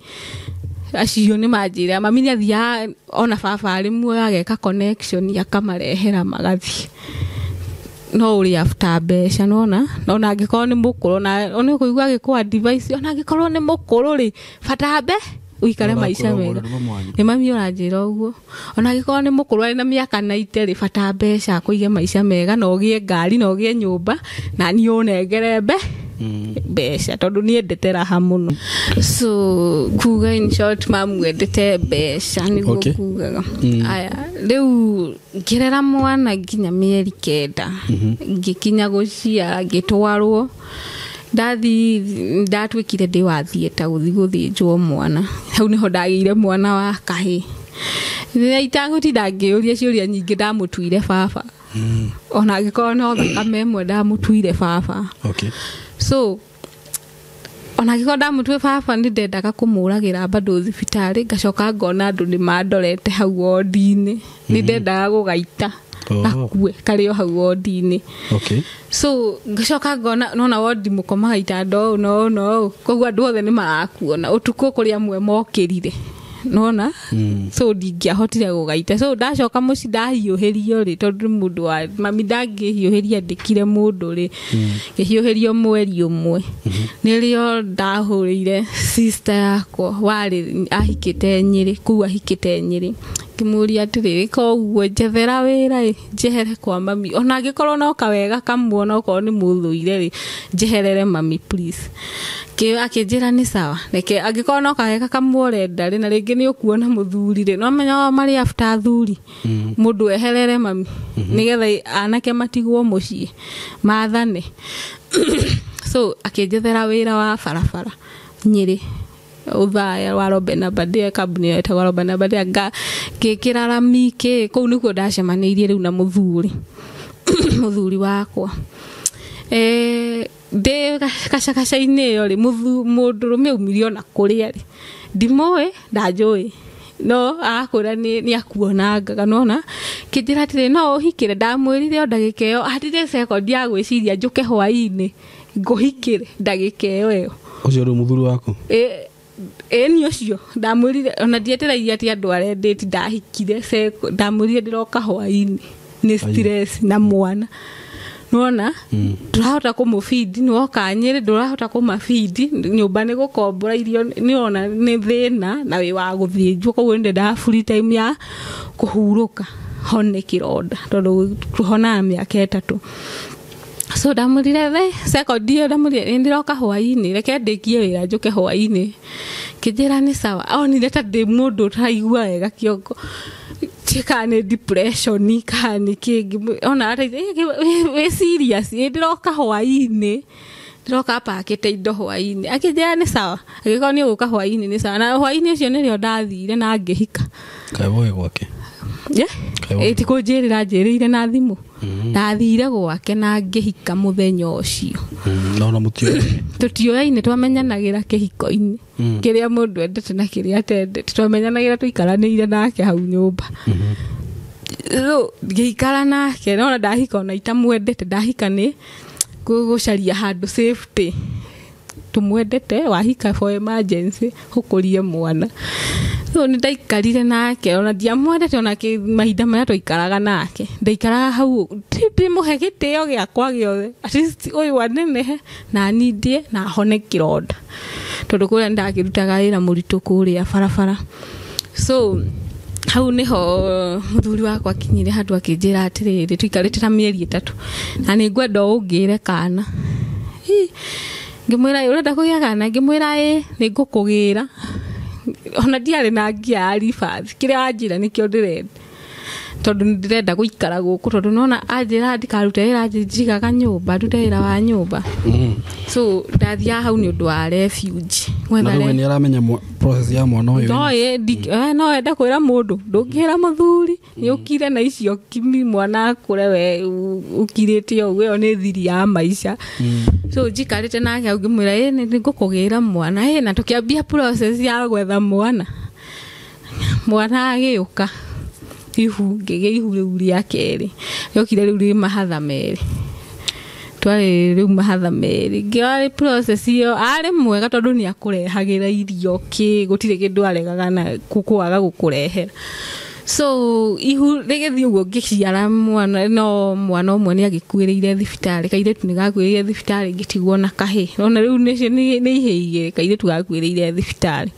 acio nĩ manjĩra mami nĩ athiaga ona baba arĩ muoyo ageka connection akamarehera magathiĩ no ũrĩ after mbeca nona ona angĩkorwo nĩ mũkũrũ na ona ũkũigua agĩkũa advice ona angĩkorwo nĩ mũkũrũ rĩ bata mbe ũikare maica mega. Nĩ mami ũranjĩra ũguo ona angĩkorwo nĩ mũkũrũ arĩ na mĩaka 90 rĩ bata mbeca akũige maica mega na ũgĩe ngari na ũgĩe nyũmba na niĩ ũnengere mbeca tondũ niendete raha mũno. So kuga in short mamu endete mbeca nĩguo kugaga. Aya rĩu ngĩrera mwana nginya mĩeri 9 ngĩkinya gũciara ngĩtwarwo ndathi ndatuĩkire ndĩ wa theatre gũthiĩ gũthĩnjwo mwana. Hau nĩho ndagĩire mwana wa kahĩĩ. Rĩrĩa itagũtinda ngĩũria ciũria nyingĩ ndamũtuire baba. Ona angĩkorwo no thakame ĩmwe ndamũtuire baba. So ona angĩkorwo ndamũtuire baba nĩ ndendaga kũmũragĩra bado thibitarĩ ngacoka ngona andũ nĩ mandorete hau wodi-inĩ. Nĩ ndendaga gũgaita gakue karĩ o hau wodi-inĩ. So ngacoka ngona nona wodi mũkomaga itanda ũũ na ũũ na ũũ koguo andũ othe nĩ marakuona ũtukũ kũrĩ amwe mokĩrire. Nona so ndingĩahotire gũgaita so ndacoka mũciĩ ndahiũhĩrio rĩ tondũ mũndũ wa mami ndangĩhiũhĩria ndĩkire mũndũ rĩ ngĩhiũhĩrio mweri ũmwe nĩrĩo ndahũrĩire sister yakwa warĩ ahikĩte Nyĩrĩ kũu ahikĩte Nyĩrĩ ngĩmũria atĩrĩrĩ koguo njethera wĩra ĩ njehere kwa mami ona angĩkorwo no kawega kamwe ona okorwo nĩ mũthũire rĩ njeherere mami please. Akĩnjĩra nĩ sawa reke angĩkorwo no kawega kamwe ũrenda rĩ na rĩngĩ nĩ ũkuona mũthuri rĩ no menya o marĩ after athuri mũndũ eherere mami nĩgetha anake matigwo mũciĩ mathane. So akĩnjethera wĩra wa barabara Nyĩrĩ Uthaya wa Robben Aberdare kambuni ĩyo ĩtagwo Robben Aberdare ngĩkĩra rami kĩ kũu nĩkuo ndacemanĩirie rĩu na mũthuri mũthuri wakwa ndĩ gacagaca-inĩ ĩyo rĩ mũndũrũme aumire ona kũrĩa rĩ ndimũĩ ndanjũĩ no arakwĩra nĩ akuonangaga nona kĩnjĩra atĩrĩ no ũhikĩre ndamwĩrire o ndagĩka ĩyo hatirĩ sekondi ya gwĩciria njũke hwaĩ-inĩ ngũhikĩre ndagĩka ĩyo ĩyo.
Ũcio rĩu mũthuri waku?
Ĩni ũcio ndamwĩrire ona ndietereire atĩ andũ arendĩti ndahikire ndamwĩrire ndĩroka hwaĩ-inĩ nĩ stress na mwana nona ndũrahota kũmũbidi nĩwoka Nyĩrĩ ndũrahota kũmabidi nyũmba nĩ gũkombora irio nĩwona nĩ thĩna na wĩ wa gũthĩnjwo koguo nĩndendaga free time ya kũhurũka hone kĩronda tondũ tũhonaga mĩaka 3. So ndamwĩrire the sekondi ĩyo ndamwĩrire ndĩroka hwaĩ-inĩ reke ndĩkie wĩra njũke hwaĩ-inĩ kĩnjĩra nĩ sawa onire ta ndĩ mũndũ ũtaraigua wega kĩongo kana nĩ depression kana nĩ kĩngĩ ona wĩ serious ndĩroka hwaĩ-inĩ ndĩroka pakĩte indo hwaĩ-inĩ akĩnjĩra nĩ sawa angĩkorwo nĩ ũgũka hwaĩ-inĩ nĩ sawa na hwaĩ-inĩ ũcio nĩrĩo ndathire na ngĩhika.
Kaĩ woĩ gwake?
Ĩ ti kũnjĩrĩra njĩrĩire na thimũ ndathire gwake na ngĩhika mũthenya ũcio.
No na mũtiũĩ
tũtiũyaine twamenyanagĩra kĩhiko-inĩ kĩrĩa mũndũ endete na kĩrĩa atendete twamenyanagĩra tũikaranĩire nake hau nyũmba. So ngĩikara nake nona ndahika ona itamwendete ndahika nĩ gũcaria handũ safety tũmwendete wahika for emergency ũkũrie mwana. So nĩ ndaikarire nake ona ndiamwendete ona mahinda marĩa twaikaraga nake ndaikaraga hau ndĩmũhe gĩtĩo gĩakwa gĩothe at least ũyũ anenehe na niĩ ndĩe na hone kĩronda tondũ kũrĩa nĩndakĩrutaga wĩra mũritũ kũrĩa barabara. So hau nĩho mũthuri wakwa akinyire handũ akĩnjĩra atĩrĩrĩ tũikarĩte ta mĩeri 3 na nĩngwenda ũngĩre kana. Ngĩmwĩra ũrenda kũgĩa kana ngĩmwĩra ĩ nĩngũkũgĩra ona ndiarĩ na ngia ya ribathi kĩrĩa wanjĩra nĩkĩo ndĩrenda tondũ nĩndĩrenda gũikara gũkũ tondũ nona anjĩra ndikarute wĩra njigaga nyũmba ndute wĩra wa nyũmba. So ndathiaga hau nĩ ũndũ wa refuge
Na rĩu nĩ aramenya process ya mwana ũyũ
no ende kwĩra mũndũ ndũngĩra mũthuri nĩ ũkire na icio kimi mwana akũre we ũkirĩte ũguo ĩyo nĩ thiri ya maica. So njikarĩte nake hau ngĩmwĩra ĩ nĩngũkũgĩra mwana ĩ na tũkĩambia process ya gwetha mwana mwana agĩũka ihu ngĩgĩa ihu rĩu rĩa kerĩ rĩokire rĩu rĩ mahatha merĩ twarĩ rĩu mahatha merĩ ngĩarĩ process ĩyo arĩ mwega tondũ nĩ akũrehagĩra irio kĩ gũtirĩ kĩndũ aregaga na kwaga gũkũrehera. So ihu rĩgĩthiĩ ũguo ngĩciara mwana no mwana ũmwe nĩ agĩkuĩrĩire thibitarĩ kairĩtu nĩ gakuĩrĩire thibitarĩ ngĩtigwo na kahĩ ona rĩu nĩ ihĩ igĩrĩ kairĩtu gakuĩrĩire thibitarĩ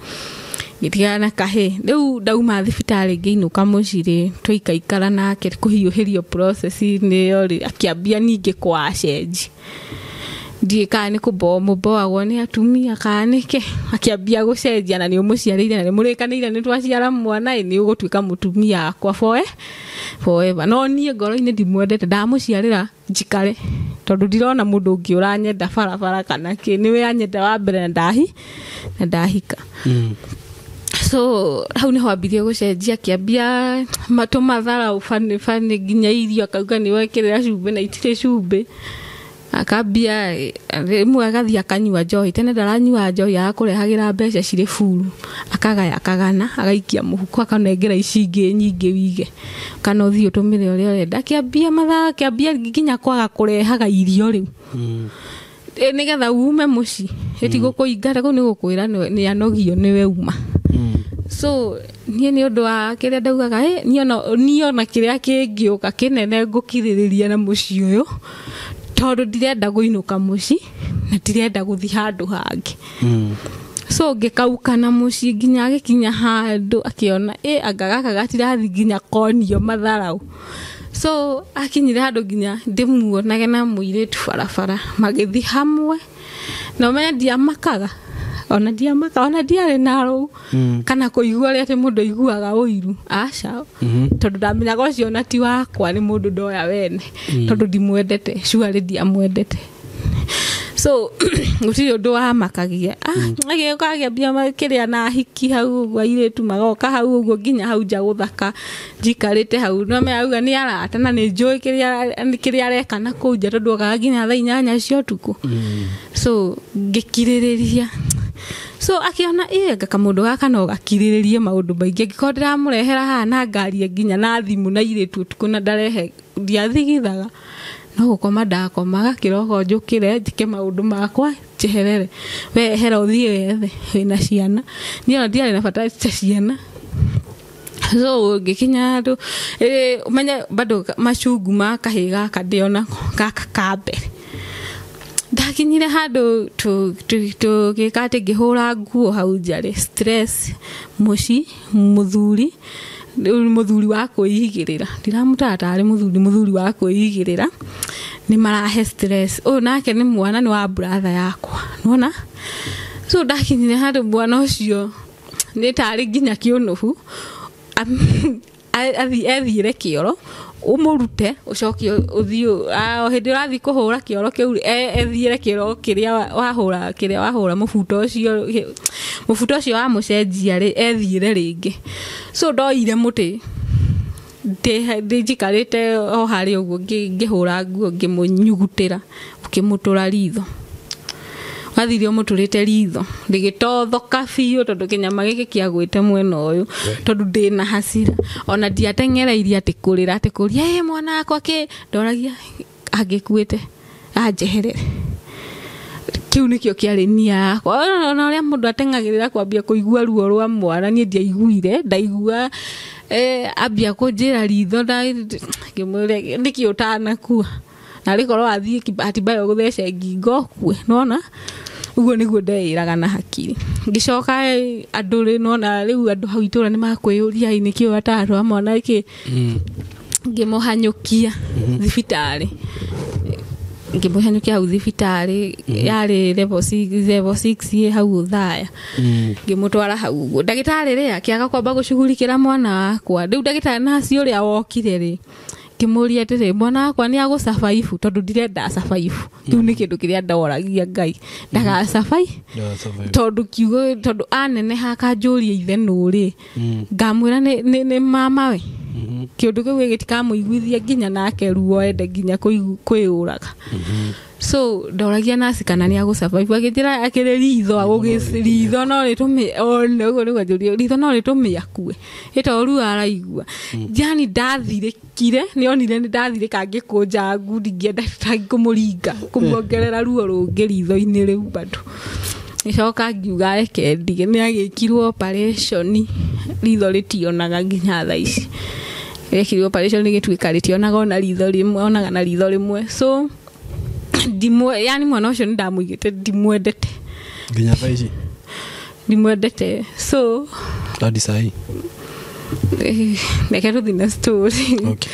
ngĩtigana na kahĩ rĩu ndauma thibitarĩ ngĩinũka mũciĩ rĩ twaikaikara nake kũhiũhĩrio process-inĩ ĩyo rĩ akĩambia ningĩ kwacenji ndiĩ kana nĩ kũmũboagwo nĩ atumia kana nĩkĩ akĩambia gũcenjia na nĩ ũmũciarĩire na nĩ mũrĩkanĩire nĩ twaciara mwana ĩ nĩ ũgũtuĩka mũtumia wakwa forever no niĩ ngoro-inĩ ndimwendete ndamũciarĩra njikare tondũ ndirona mũndũ ũngĩ ũranyenda barabara kana kĩ nĩwe anyenda wa mbere na ndahika. So hau nĩho ambirie gũcenjia akĩambia tũmatharau bani nginya irio akauga nĩ wekĩrĩra cumbĩ na itirĩ cumbĩ akambia rĩmwe agathiĩ akanyua njohi tene ndaranyua njohi agakũrehagĩra mbeca cirĩ buru akagaya akagana agaikia mũhuko akanengera ici ingĩ nyingĩ wige kana ũthiĩ ũtũmĩre ũrĩa ũrenda akĩambia mathaa akĩambia nginya kwaga kũrehaga irio rĩu nĩgetha ume mũciĩ ĩtigũkũingata kũu nĩ gũkwĩra nĩ anogio nĩwe uma. So niĩ nĩ ũndũ wa kĩrĩa ndaugaga niĩ ona kĩrĩa kĩngĩũka kĩnene ngũkirĩrĩria na mũciĩ ũyũ tondũ ndirenda kũinũka mũciĩ na ndirenda gũthiĩ handũ hangĩ. So ngĩkauka na mũciĩ nginya agĩkinya handũ akĩona anga gaka gatirathi nginya konio matharau. So akinyire handũ nginya ndĩmuonage na mũirĩtu barabara magĩthiĩ hamwe na ũmenye ndiamakaga ona ndiamaka ona ndiarĩ na rũu kana kũigua ũrĩa atĩ mũndũ aiguaga ũiru aca tondũ ndamenyaga ũcio ona ti wakwa nĩ mũndũ ndoya wene tondũ ndimwendete surely ndiamwendete. So gũtirĩ ũndũ wamakagia agĩũka akĩambia kĩrĩa na hiki hau ũguo airĩtu magoka hau ũguo nginya hau nja gũthaka njikarĩte hau no auga nĩ arata na nĩ njũĩ kĩrĩa areka na kũu nja tondũ okaga nginya thaa 8 cia ũtukũ. So ngĩkirĩrĩria. So akiona anga kamũndũ gaka no gakirĩrĩrie maũndũ maingĩ angĩkorwo ndĩramũrehera haha na ngari nginya na thimũ na airĩtu ũtukũ na ndarehe ndiathigithaga no gũkoma ndakomaga kĩroko njũkĩre njĩke maũndũ makwa njeherere we ehera ũthiĩ wethe wĩna ciana niĩ ona ndiarĩ na bata ta ciana. So ngĩkinya handũ ũmenye bado macungu ma kahĩĩ gaka ndĩonako gaka ka mbere ndakinyire handũ tũgĩka atĩ ngĩhũra nguo hau nja rĩ stress mũciĩ mũthuri wa kwĩigĩrĩra ndiramũtara tarĩ mũthuri wa kwĩigĩrĩra nĩ marahe stress ũyũ nake nĩ mwana nĩ wa brother yakwa nĩwona. So ndakinyire handũ mwana ũcio nĩ tarĩ nginya kĩũnũhu ethiĩre kĩoro ũmũrute ũcoke ũthiĩ o hĩndĩ ũrathiĩ kũhũra kĩoro kĩu ethiĩre kĩoro kĩrĩa wahũra mũbuto ũcio wamũcenjia rĩ ethiĩre rĩngĩ. So ndoire mũtĩ ndĩnjikarĩte o harĩa ũguo ngĩhũra nguo ngĩmũnyugutĩra ũkĩmũtũra ritho wathire ũmũtũrĩte ritho rĩgĩtothoka biũ tondũ kĩnyama gĩkĩ kĩagwĩte mwena ũyũ tondũ ndĩna hasira ona ndiateng'ereirie atĩ kũrĩra atĩ kũria mwana wakwa kĩ ndoragia angĩkuĩte anjeherere kĩu nĩkĩo kĩarĩ nia yakwa ona ũrĩa mũndũ ateng'agĩrĩra kwambia kũigua ruo rwa mwana niĩ ndiaiguire ndaigua ambia kũnjĩra ritho ngĩmwĩra nĩkĩ ũtanakua na rĩkorwo wathiĩ bahati mbaya ũgũthece ngingo ũkue nĩwona ũguo nĩguo ndeĩraga na hakiri. Ngĩcoka andũ rĩ nĩwona rĩu andũ hau itũra nĩmakwĩyũria nĩkĩ ũratarwa mwana kĩ ngĩmũhanyũkia thibitarĩ ngĩmũhanyũkia hau thibitarĩ yarĩ level 6 ĩ hau Othaya ngĩmũtwara hau ũguo ndagĩtarĩ rĩ akĩaga kwamba gũcugurikĩra mwana wakwa rĩu ndagĩtarĩ naci ũrĩa wokire rĩ ngĩmũria atĩrĩ mwana wakwa nĩ agũcabaibu tondũ ndirenda acabaibu kĩu nĩ kĩndũ kĩrĩa ndoragia Ngai ndagacabaibu tondũ kiugo tondũ aneneha akanjũria ithe nũ rĩ ngamwĩra nĩ mamawe kĩũndũ kĩu gĩtikamũiguithia nginya nake ruo ende nginya kwĩyũraga. So ndoragia naci kana nĩ agũsurvive akĩnjĩra akĩrĩ ritho agũgĩ ritho no rĩtũme one ũguo nĩguo anjũria ritho no rĩtũme akue ĩto ruo araigua yani ndathirĩkire nĩonire nĩ ndathirĩka ngĩkũnja ngundi ngĩenda kũmũringa kũmuongerera ruo rũngĩ ritho-inĩ rĩu bado gĩcoka ngiuga reke ndige nĩ agĩkirwo operation ritho rĩtionaga nginya thaa ici rekirwo operation rĩgĩtuĩka rĩtionaga ona ritho rĩmwe onaga na ritho rĩmwe. So ndimwe yani mwana ũcio nĩ ndamũigĩte ndimwendete
nginya thaa ici
ndimwendete. So
hadi sahi
reke tũthiĩ na story.
Okay.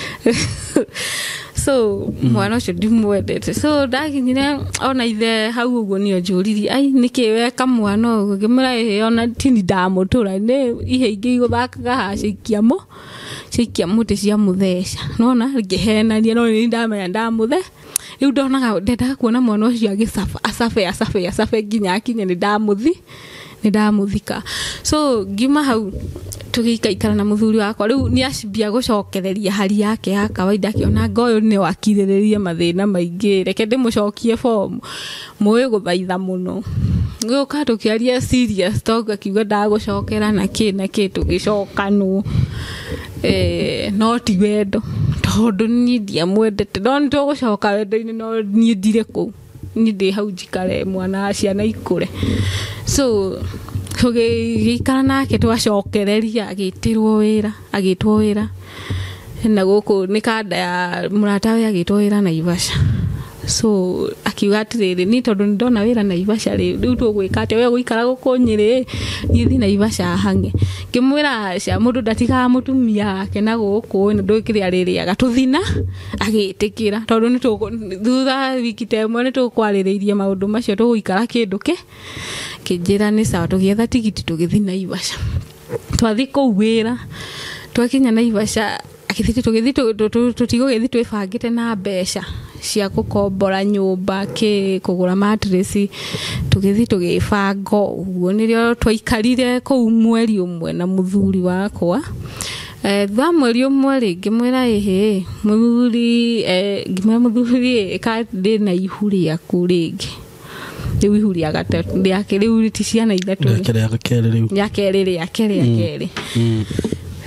So mwana ũcio ndimwendete. So ndakinyire ona ithe hau ũguo nĩo njũririe ai nĩkĩ weka mwana ũguo ngĩmwĩra ĩĩ ona tini ndamũtũra nĩ ihe ingĩ igũthakaga haha ciaikia mũtĩ ciamũtheca nĩwona ngĩhenania no nĩ ndamenya ndamũthe rĩu ndonaga ndendaga kuona mwana ũcio agĩcaba acabe acabe acabe nginya akinye nĩ ndamũthika. So ngiuma hau tũgĩikaikara na mũthuri wakwa rĩu nĩ acambia gũcokereria hali yake ya kawaida akĩona nga ũyũ nĩ wakirĩrĩria mathĩna maingĩ reke ndĩmũcokie bomu mũĩ gũthaitha mũno gũka tũkĩaria serious talk akiuga ndagũcokera na kĩ na kĩ tũgĩcokanwo no ti wendo tondũ niĩ ndiamwendete no nĩ tũgũcoka wendo-inĩ no niĩ ndirĩ kũu niĩ ndĩ hau njikare mwana ciana ikũre. So Tũgĩikara nake twacokereria agĩtĩrwo wĩra, agĩtwo wĩra na gũkũ nĩ kanda ya mũratawe agĩtwo wĩra Naivasha. So akiuga atĩrĩrĩ, niĩ tondũ nĩndona wĩra Naivasha rĩ, rĩu tũgwĩka atĩa? We gũikara gũkũ Nyĩrĩ, niĩ thiĩ Naivasha hang'e. Ngĩmwĩra aca, mũndũ ndatigaga mũtumia wake na gũkũ na ndũĩ kĩrĩa arĩrĩaga, tũthina. Agĩtĩkĩra tondũ nĩ thutha wiki ta ĩmwe nĩ tũkwarĩrĩirie maũndũ macio, tũgũikara kĩndũ kĩ kĩnjĩra nĩ sawa. Tũgĩetha tigiti tũgĩthiĩ Naivasha. Twathiĩ kũu wĩra, twakinya Naivasha akĩthiĩ tũgĩthiĩ tũtigũgĩthiĩ twĩbangĩte na mbeca cia gũkombora nyũmba kĩ kũgũra mattress, tũgĩthiĩ tũgĩbanga ũguo. Nĩrĩo twaikarire kũu mweri ũmwe na mũthuri wakwa. Thutha mweri ũmwe rĩ, ngĩmwĩra ĩhĩ mũthuri, ngĩmwĩra mũthuri ĩ ndĩ na ihu rĩaku rĩngĩ, rĩu ihu rĩa gatatũ rĩake rĩu ti ciana ithatũ
rĩa kerĩ rĩu
rĩa kerĩ rĩake rĩa kerĩ.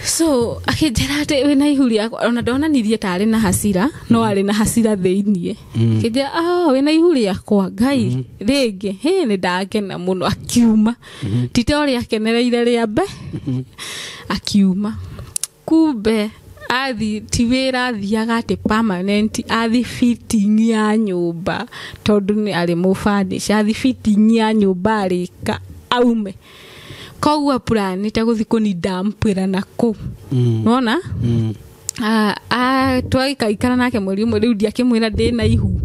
So akĩnjĩra atĩ wĩna ihu rĩakwa, ona ndonanirie ta arĩ na hasira, no arĩ na hasira thĩiniĩ. Akĩnjĩra wĩna ihu rĩakwa Ngai rĩngĩ, hĩ nĩ ndakena mũno. Akiuma ti ta ũrĩa akenereire rĩa mbe, akiuma. Kumbe athi ti wĩra athiaga atĩ permanent, athi fitting ya nyũmba tondũ nĩ arĩ mũfurnish, athi fitting ya nyũmba arĩka aume. Koguo aplanĩte gũthiĩ kũnindampĩra na kũu. Nĩwona? Twaikaikara nake mweri ũmwe rĩu ndiakĩmwĩra ndĩna ihu.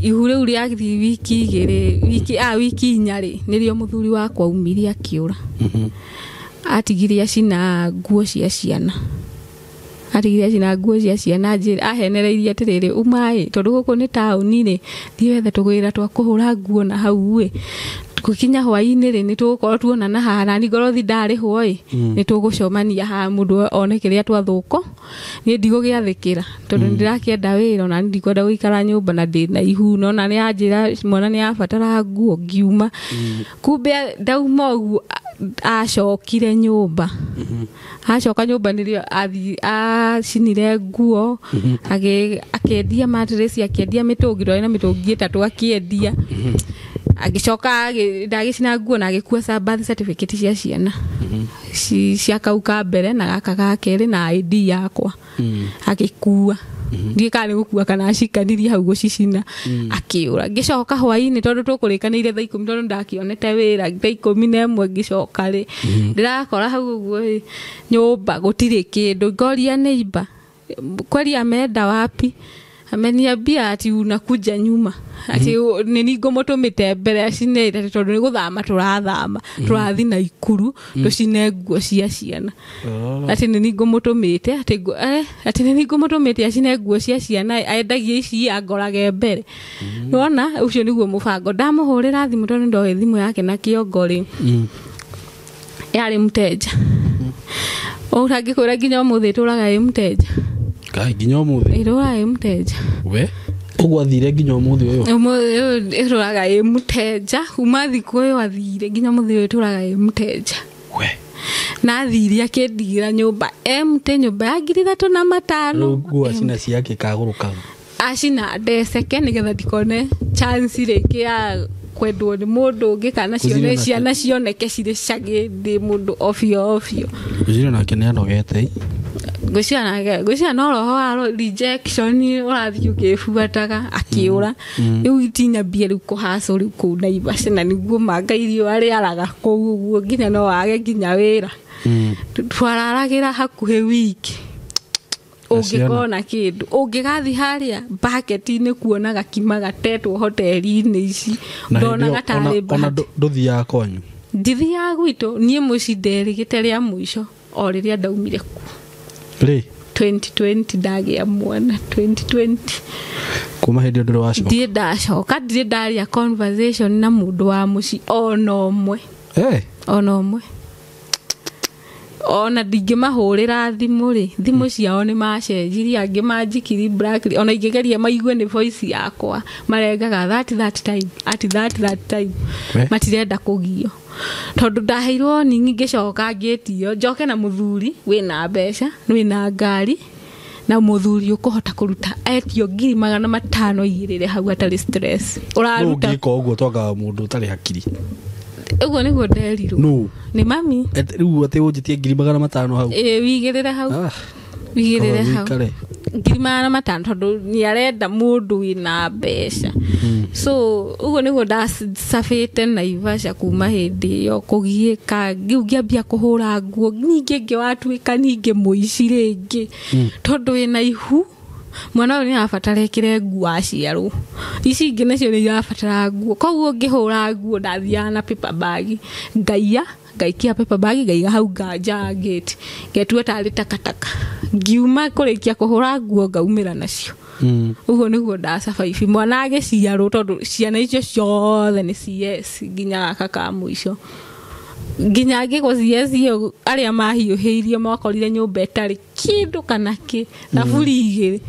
Ihu rĩu rĩathiĩ wiki igĩrĩ, wiki wiki inya rĩ, nĩrĩo mũthuri wakwa aumire akĩũra. Atigire acina nguo cia ciana. Atigire acina nguo cia ciana, njĩra ahenereirie atĩrĩrĩ, uma ĩ tondũ gũkũ nĩ taũni rĩ, thiĩ wethe tũgwĩra twa kũhũra nguo na hau ĩ, gũkinya hwaĩ-inĩ rĩ, nĩ tũgũkorwo tuonana haha na ngorwo thi ndarĩhwo ĩ, nĩ tũgũcemania haha mũndũ one kĩrĩa twathũko. Niĩ ndigũgĩathĩkĩra tondũ nĩ ndĩrakĩenda wĩra, ona ndikwenda gũikara nyũmba na ndĩna ihu, nona nĩ anjĩra mwana nĩ abatara nguo, ngiuma. Kumbe ndauma ũguo acokire nyũmba. Acoka nyũmba nĩrĩo athi acinire nguo, akĩendia mattress, akĩendia mĩtũngi, twarĩ na mĩtũngi ĩtatũ akĩendia. Agĩcoka ndagĩcina nguo na agĩkua birth certificate cia ciana cia kau ka mbere na gaka ga kerĩ na ID yakwa agĩkua. Ndiũĩ kana nĩ gũkua kana acikanirie hau gũcicina, akĩũra. Ngĩcoka hwaĩ-inĩ tondũ tũkũrĩkanĩire thaa 10 tondũ ndakĩonete wĩra thaa 11 ngĩcoka rĩ, ndĩrakora hau ũguo ĩ nyũmba gũtirĩ kĩndũ. Ngoria neighbor, kweli ameenda wapi? Ameniambia ati unakuja nyuma, ati nĩ niĩ ngũmũtũmĩte mbere acine tondũ nĩ gũthama tũrathama, tũrathiĩ Naikuru tũcine nguo cia ciana. Ati nĩ niĩ ngũmũtũmĩte, ati nĩ niĩ ngũmũtũmĩte acine nguo cia ciana, endagie ici angorage mbere. Nĩwona ũcio nĩguo mũbango. Ndamũhũrĩra thimũ tondũ ndoĩ thimũ yake na kĩongo rĩ, yarĩ mteja. Ũtangĩkwĩra nginya ũmũthĩ ĩtũraga ĩ mteja.
Ngai nginya ũmũthĩ
ĩtũraga ĩ mteja.
We ũguo athire nginya ũmũthĩ ũyũ?
Ũmũthĩ ũyũ ĩtũraga ĩ mteja, kuma thikũ ĩyo athire nginya ũmũthĩ ũyũ ĩtũraga ĩ mteja.
We
na athire akĩndigĩra nyũmba empty, nyũmba ya 3,500.
Rĩu nguo acina ciake kagũrũkaga
acina ndeceke nĩgetha ndikone chance rĩngĩ ya kwendwo nĩ mũndũ ũngĩ kana cione ciana cioneke cirĩ cagĩ ndĩ mũndũ obio obio.
Ngwĩciria nake nĩ anogete.
Ngwĩciria no roho wa rejection ũrathiĩ ũkĩbuataga akĩũra. Rĩu itinyambie rĩu kũhacwo rĩu kũu Naivasha na nĩguo manga irio arĩaraga kũu ũguo nginya no wage nginya wĩra. Twararagĩra hakuhĩ wiki ũngĩkona kĩndũ ũngĩgathiĩ harĩa bucket-inĩ kuona gakima gatetwo hoteli-inĩ ici ndonaga tarĩ
ona ndũthiaga kwanyu?
Ndithiaga gwitũ niĩ mũciĩ nderĩgĩte rĩa mũico o rĩrĩa ndaumire kuo
rĩ
2020 ndagĩa mwana 2020.
Kuma hĩndĩ ĩyo ndũrĩ wacoka?
Ndirĩ ndacoka, ndirĩ ndaria conversation na mũndũ wa mũciĩ ona ũmwe. Ona ũmwe. Ona ndingĩmahũrĩra thimũ rĩ, thimũ ciao nĩ macenjirie, angĩ manjikirie black, ona ingĩgeria maigue nĩ voice yakwa marengaga that time, at that time matirenda kũgio tondũ ndaheirwo ningĩ ngĩcoka ngĩtio njoke na mũthuri wĩna mbeca wĩna ngari na mũthuri ũkũhota kũruta etio 500,000 igĩrĩre hau atarĩ stress. Ũraruta
ũngĩka ũguo twanga mũndũ ũtarĩ hakiri.
Ũguo nĩguo nderirwo.
No.
Nĩ mami.
Rĩu atĩ ũnjĩtie 500,000 hau.
Ĩĩ wigĩrĩre hau. Wigĩrĩre hau. 500,000 tondũ nĩ arenda mũndũ wĩna mbeca. So ũguo nĩguo ndacabĩte Naivasha kuma hĩndĩ ĩyo kũgiĩka rĩu ngĩambia kũhũra nguo ningĩ ngĩwatuĩka ningĩ mũici rĩngĩ tondũ wĩna ihu mwana ũyũ nĩ arabatara ekĩre nguo aciarwo ici ingĩ nacio nĩ irabatara nguo koguo ngĩhũra nguo ndathiaga na paper bag ngaiya ngaikia paper bag ngaiga hau nganja ya gate ngetua tarĩ takataka ngiuma kũrĩkia kũhũra nguo ngaumĩra nacio. Ũguo nĩguo ndacabaibi mwana agĩciarwo tondũ ciana icio ciothe nĩ CS nginya gaka ka mũico nginya angĩgwo CS ĩyo arĩa mahiũhĩirio makorire nyũmba ĩtarĩ kĩndũ kana kĩ thaburi igĩrĩ.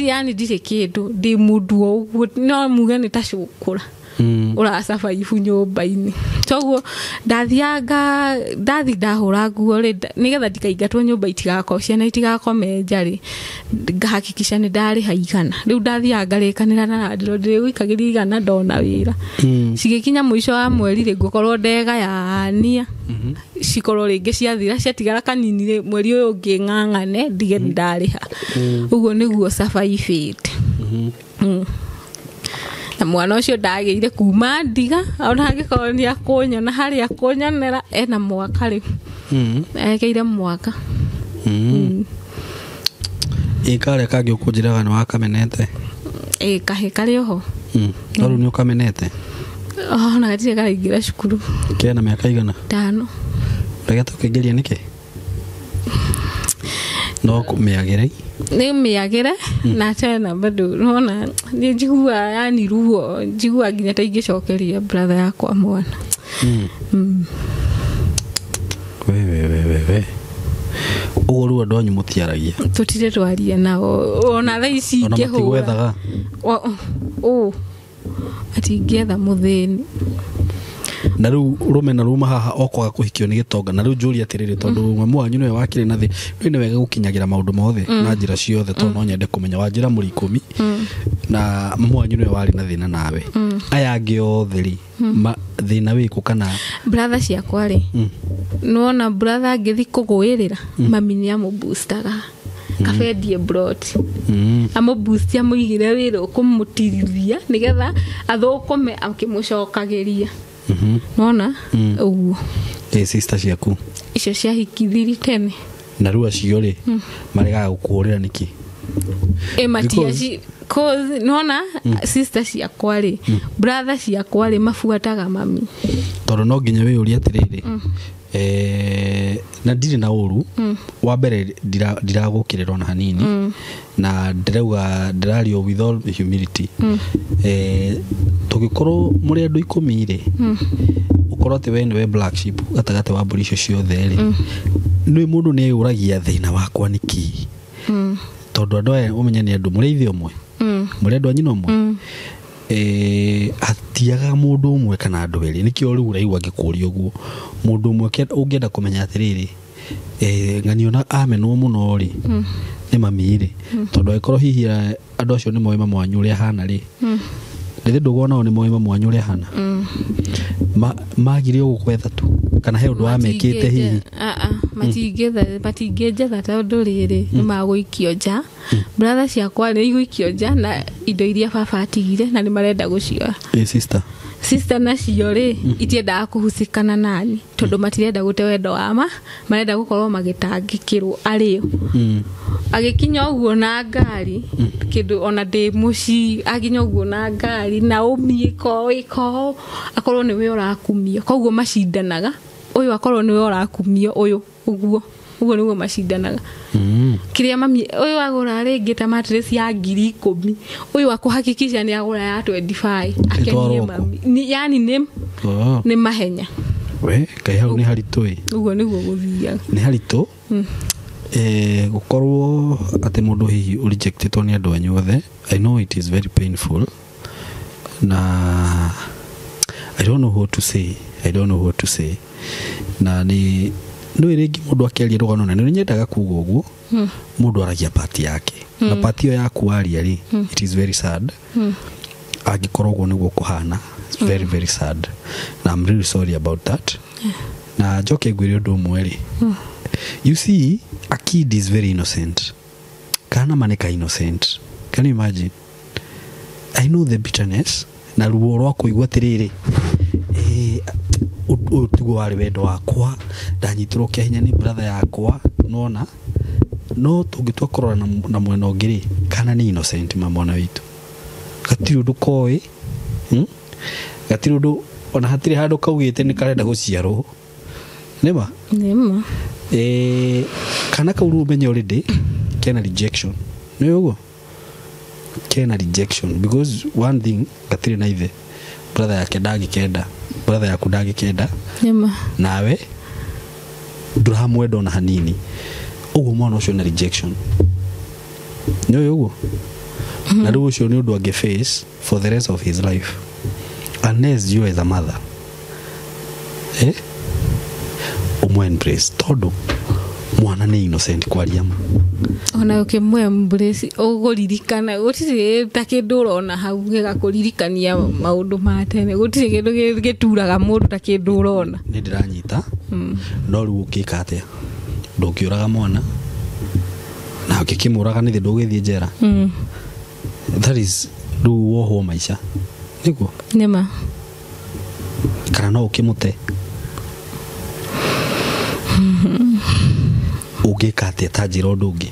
Yani ndirĩ kĩndũ ndĩ mũndũ o ũguo no muge nĩ ta cũkũra ũracabaibu nyũmba-inĩ. Toguo ndathianga ndathi ndahũra nguo rĩ nĩgetha ndikaingatwo nyũmba itigakorwo ciana itigakome nja rĩ ngahakikisha nĩ ndarĩha 100 rĩu ndathiaga ngarĩkanĩra na landlord ndĩgũikagĩria 100 ndona wĩra. Cigĩkinya mũico wa mweri rĩ ngũkorwo ndegayania cikorwo rĩngĩ ciathira ciatigara kanini rĩ mweri ũyũ ũngĩ ng'ang'ane ndige ndarĩha. Ũguo nĩguo survive-ĩte. Na mwana ũcio ndagĩire kuma ndiga ona angĩkorwo nĩ akũnyona harĩa akũnyonera ena mwaka rĩu. Ekeire mwaka.
Ĩ karĩa kangĩ ũkũnjĩraga nĩ wakamenete?
Ĩ kahĩ karĩ oho.
No rĩu nĩ ũkamenete?
Ona gatirĩ karaingĩra cukuru.
Kena mĩaka igana?
5.
Ndageta ũkĩingĩria nĩkĩ? No kũmĩagĩre?
Nĩ mĩagĩre na tena bado nona nĩ njiguaga yani ruo njiguaga nginya ta ingĩcokeria brother yakwa mwana.
We ũguo rĩu andũ anyu mũtiaragia?
Tũtirĩ twaria nao ona thaa ici
Ona
ingĩhũra.
matigwethaga?
Matingĩetha mũthĩni.
Na rĩu rũmena ruma haha okwaga kũhikio nĩ gĩtonga na rĩu njũria atĩrĩrĩ tondũ mamu wanyu nĩwe wakĩrĩ na thĩ rĩu nĩ wega gũkinyagĩra maũndũ mothe na njĩra ciothe tondũ no nyende kũmenya wa njĩra mũrĩ 10 na mamu wanyu nĩwe warĩ na thĩna nawe aya angĩ othe rĩ thĩna wĩkũ kana
brother ciakwa rĩ nĩwona brother angĩthi kũgũĩrĩra mami nĩ amũboostaga kabendie broti amũboosti amũigĩre wĩra ũkũmũtirithia nĩgetha athũkũme akĩmũcokagĩria. Nona ũguo.
Ĩ sister ciaku
icio ciahikithiri tene
na rĩu acio rĩ maregaga gũkũhũrĩra nĩkĩ?
Ĩ matiaci cause nona sister ciakwa rĩ brother ciakwa rĩ mabuataga mami
tondũ no nginya wĩyũrie atĩrĩrĩ na ndirĩ na ũru wa mbere ndiragũkĩrĩra ona hanini na ndĩrauga ndĩrario with all humility tũgĩkorwo mũrĩ andũ 10 rĩ ũkorwo atĩ we nĩwe black sheep gatagatĩ wa mbũri icio ciothe rĩ nĩ mũndũ nĩ eyũragia thĩna wakwa nĩ kĩ tondũ andũ aya ũmenye nĩ andũ mũrĩ ithe ũmwe mũrĩ andũ a nyina ũmwe hatiaga mũndũ ũmwe kana andũ erĩ nĩkĩo rĩu ũraigua ngĩkũria ũguo mũndũ ũmwe ũngĩenda kũmenya atĩrĩrĩ ng'ani ona amenwo mũno rĩ nĩ mami rĩ tondũ angĩkorwo hihi andũ acio nĩ moĩ mamu wanyu ũrĩa ahana rĩ rĩthĩ ndũgwo nao nĩ moĩ mamu wanyu ũrĩa ahana magire gũgwetha tu kana he ũndũ wamekĩte hihi?
Matingĩnjetha tondũ rĩrĩ nĩ magũikio nja brother ciakwa nĩ igũikio nja na indo iria baba atigire na nĩ marenda gũcioya.
Ĩ sister?
Sister nacio rĩ itiendaga kũhucikana nani tondũ matirenda gũte wendo wa ma marenda gũkorwo magĩtangĩkĩrwo arĩo. Agĩkinya ũguo na ngari kĩndũ ona ndĩ mũciĩ akinya ũguo na ngari na ũmiĩko ĩko akorwo nĩwe ũrakumio koguo macindanaga ũyũ akorwo nĩwe ũrakumio ũyũ ũguo ũguo nĩguo macindanaga. Kĩrĩa mami ũyũ agũra rĩngĩ ta mattress ya 10,000 ũyũ akũhakikisha nĩ agũra ya 25 akenie mami yani nĩ mahenya.
We kaĩ hau nĩ haritũ ĩ?
Ũguo nĩguo gũthiaga.
Nĩ haritũ gũkorwo atĩ mũndũ hihi ũrejectĩtwo nĩ andũ anyu othe. I know it is very painful na I don't know what to say. I don't know what to say. Na nĩ nĩ rĩngĩ mũndũ akĩaria rũgano na nĩ nyendaga kuga ũguo mũndũ aragia part yake na part ĩyo yaku waria rĩ it is very sad angĩkorwo ũguo nĩguo kũhana It's very very sad na I'm really sorry about that. Na njoke ngwĩre ũndũ ũmwe rĩ, you see, a kid is very innocent. Kana ma nĩ ka innocent. Can you imagine? I know the bitterness na ruo rwa kũigua atĩrĩrĩ, ũyũ tiguo warĩ wendo wakwa, ndanyitirwo kĩa hinya nĩ brother yakwa, nona no tũngĩtua kũrora na mwena ũngĩ rĩ, kana nĩ innocent ma mwana witũ, gatirĩ ũndũ koĩ, gatirĩ ũndũ ona hatirĩ handũ kaugĩte nĩ karenda gũciarwo, nĩma
nĩma.
Kana kau rĩu ũmenye already kena rejection, nĩ ũguo kena rejection because one thing gatirĩ na ithe, brother yake ndangĩkenda, brother yaku ndangĩkenda,
nĩma,
nawe ndũramwenda ona hanini, ũguo mwana ũcio na rejection, nĩ ũguo na rĩu ũcio nĩ ũndũ angĩ face for the rest of his life unless you as a mother ũmwe embrace, tondũ mwana nĩ innocent kwaria ma.
Ona ũkĩmwe embrace ũgũririkana gũtirĩ ta kĩndũ ũrona hau gĩgakũririkania maũndũ ma tene, gũtirĩ kĩndũ gĩturaga mũndũ ta kĩndũ ũrona.
Nĩ ndĩranyita, no rĩu ũngĩka atĩa? Ndũngĩũraga mwana na ũngĩkĩmũraga nĩ thĩ ndũgĩthiĩ njera. That is rĩu wohwo maica, nĩguo
nĩma,
kana no ũkĩmũte. Ũngĩka atĩa ta njĩra ũndũ ũngĩ?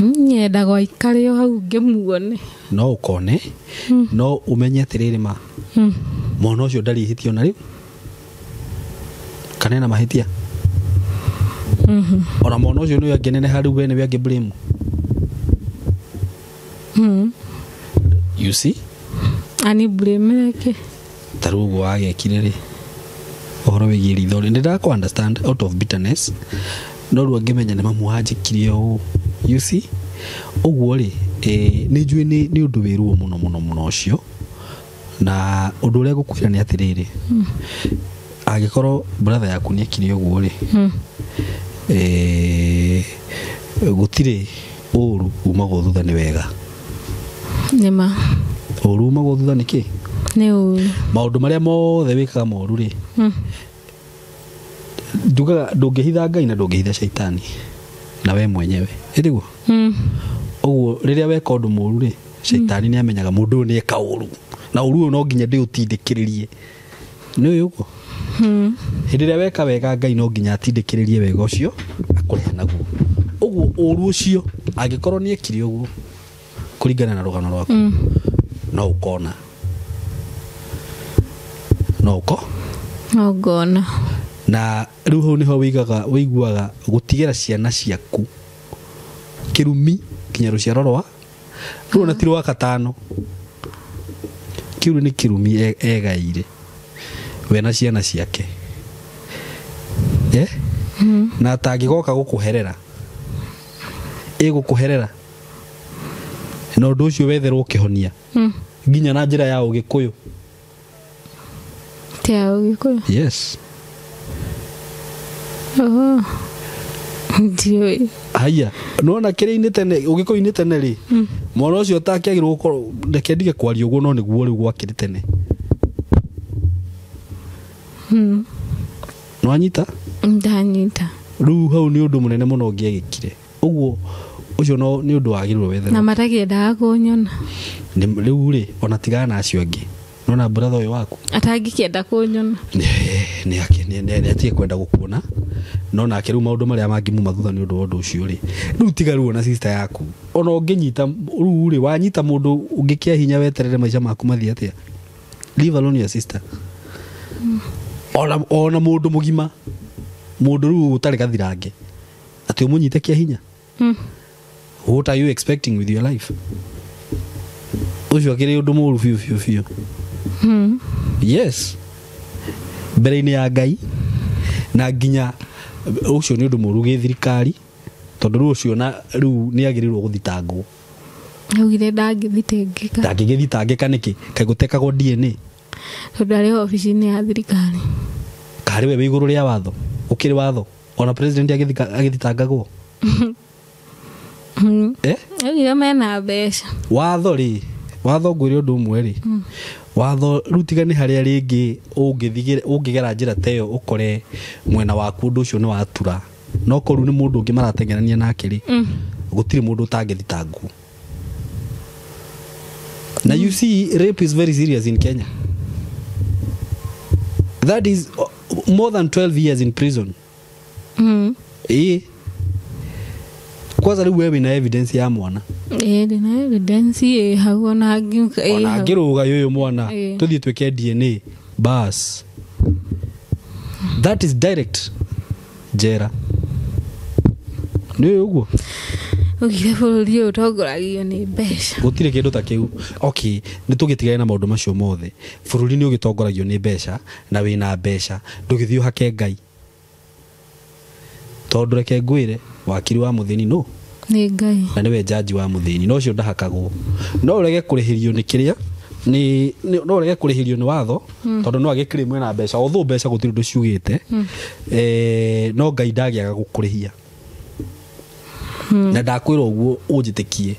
Nyendaga aikare o hau ngĩmuone.
No ũkone, no ũmenye atĩrĩrĩ ma, mwana ũcio ndarĩ ihĩtia ona rĩu, kana ena mahĩtia. Ona mwana ũcio nĩwe angĩneneha rĩu we nĩwe angĩ blame. You see?
Ani blame reke.
Ta rĩu ũguo wagekire rĩ, ũhoro wĩgiĩ ritho rĩ, nĩ ndakũ understand out of bitterness, no rĩu angĩmenya nĩ mamu wanjĩkire ũũ, you see? Ũguo rĩ, nĩ njũĩ nĩ ũndũ wĩ ruo mũno mũno mũno ũcio, na ũndũ ũrĩa ngũkwĩra nĩ atĩrĩrĩ, angĩkorwo brother yaku nĩ ekire ũguo rĩ, gũtirĩ ũru umagwo thutha nĩ wega.
Nĩma.
Ũru umagwo thutha nĩ kĩ?
Nĩ ũru.
Maũndũ marĩa mothe wĩkaga moru rĩ, ndugaga ndũngĩhitha Ngai na ndũngĩhitha caitani na we mwenyewe, ĩtiguo? Ũguo rĩrĩa weka ũndũ mũru rĩ, caitani nĩ amenyaga mũndũ ũyũ nĩ eka ũru, na ũru ũyũ no nginya ndĩũtindĩkĩrĩrie, nĩ ũyũ ũguo? Hĩndĩ ĩrĩa weka wega Ngai no nginya atindĩkĩrĩrie wega ũcio akũrehe naguo. Ũguo ũru ũcio angĩkorwo nĩ ekire ũguo kũringana na rũgano rwaku, no ũkona, no ũko
no ngona.
Na rĩu hau nĩho wĩiguaga gũtigĩra ciana ciaku kĩrumi nginya rũciaro rwa rũu na ti rwa katano, kĩu nĩ kĩrumi egaire we na ciana ciake, na atangĩgoka gũkũherera, ĩgũkũherera na ũndũ ũcio wetherwo kĩhonia nginya na njĩra ya ũgĩkũyũ.
Ti ya ũgĩkũyũ?
Yes.
Oh. Ndiũĩ.
Haya, nĩwona kĩrĩa-inĩ tene, ũgĩkũyũ-inĩ tene rĩ, mwana ũcio ũtakĩagĩrĩirwo gũkorwo, reke ndige kwaria ũguo, no nĩguo rĩu gwakĩrĩ tene. Nĩwanyita?
Ndanyita.
Rĩu hau nĩ ũndũ mũnene mũno ũngĩagĩkire. Ũguo ũcio no nĩ ũndũ wagĩrĩirwo wetherwo.
Na matakĩendaga kũnyona.
Rĩu rĩ, ona tigana na acio angĩ. Nĩwona brother ũyũ waku?
Atangĩkĩenda kũnyona.
Nĩ atige kwenda gũkuona. No nake rĩu maũndũ marĩa mangĩmuma thutha nĩ ũndũ wa ũndũ ũcio rĩ, rĩu tiga rĩu ona sister yaku. Ona ũngĩnyita rĩu rĩ, wanyita mũndũ ũngĩkĩa hinya weterere maica maku mathiĩ atĩa? Leave alone your sister. Ona mũndũ mũgima, mũndũ rĩu ũtarĩ gathirange, atĩ ũmũnyite kĩa hinya. What are you expecting with your life? Ũcio akĩrĩ ũndũ mũũru biũ biũ biũ. Yes. Mbere-inĩ ya Ngai na nginya ũcio nĩ ũndũ mũũru gĩthirikari, tondũ rĩu ũcio na rĩu nĩ agĩrĩirwo gũthitangwo.
Augire ndangĩthitangĩka.
Ndangĩgĩthitangĩka nĩkĩ? Kaĩ gũtekagwo DNA?
Tondũ arĩ obici-inĩ ya thirikari.
Karĩ we wĩ igũrũ rĩa watho? Ũkĩrĩ watho? Ona president agĩthitangagwo?
Augire mena mbeca.
Watho rĩ, Watho ngwĩre ũndũ ũmwe rĩ, watho rĩu tiga nĩ harĩa rĩngĩ ũngĩgera njĩra ta ĩyo ũkore mwena waku ũndũ ũcio nĩ watura, no korwo nĩ mũndũ ũngĩ marateng'erania nake rĩ, gũtirĩ mũndũ ũtangĩthitangwo. Na you see, rape is very serious in Kenya. That is more than 12 years in prison. Kwanza rĩu we wĩna evidence ya mwana.
Ndĩna evidence ĩ hau ona ngiuka
ona ngĩrũga ũyũ mwana tũthiĩ twĩke DNA bas. That is direct jera. Nĩ ũguo
ũgire bũrũri ũyũ ũtongoragio nĩ mbeca.
Gũtirĩ kĩndũ ta kĩu. Okay, nĩ tũgĩtigane na maũndũ macio mothe. Bũrũri nĩ ũgĩtongoragio nĩ mbeca na wĩna mbeca ndũgĩthiĩ ũhake Ngai. Tondũ reke ngwĩre wakiri wa mũthĩni no
nĩ Ngai
na nĩwe jaji wa mũthĩni, no ũcio ndahakagwo. No ũrege kũrĩhĩrio nĩ kĩrĩa nĩ no ũrege kũrĩhĩrio nĩ watho tondũ no agĩkĩrĩmwe na mbeca, although mbeca gũtirĩ ũndũ ciugĩte, no Ngai ndagĩaga gũkũrĩhia. Na ndakwĩra ũguo ũnjĩtĩkie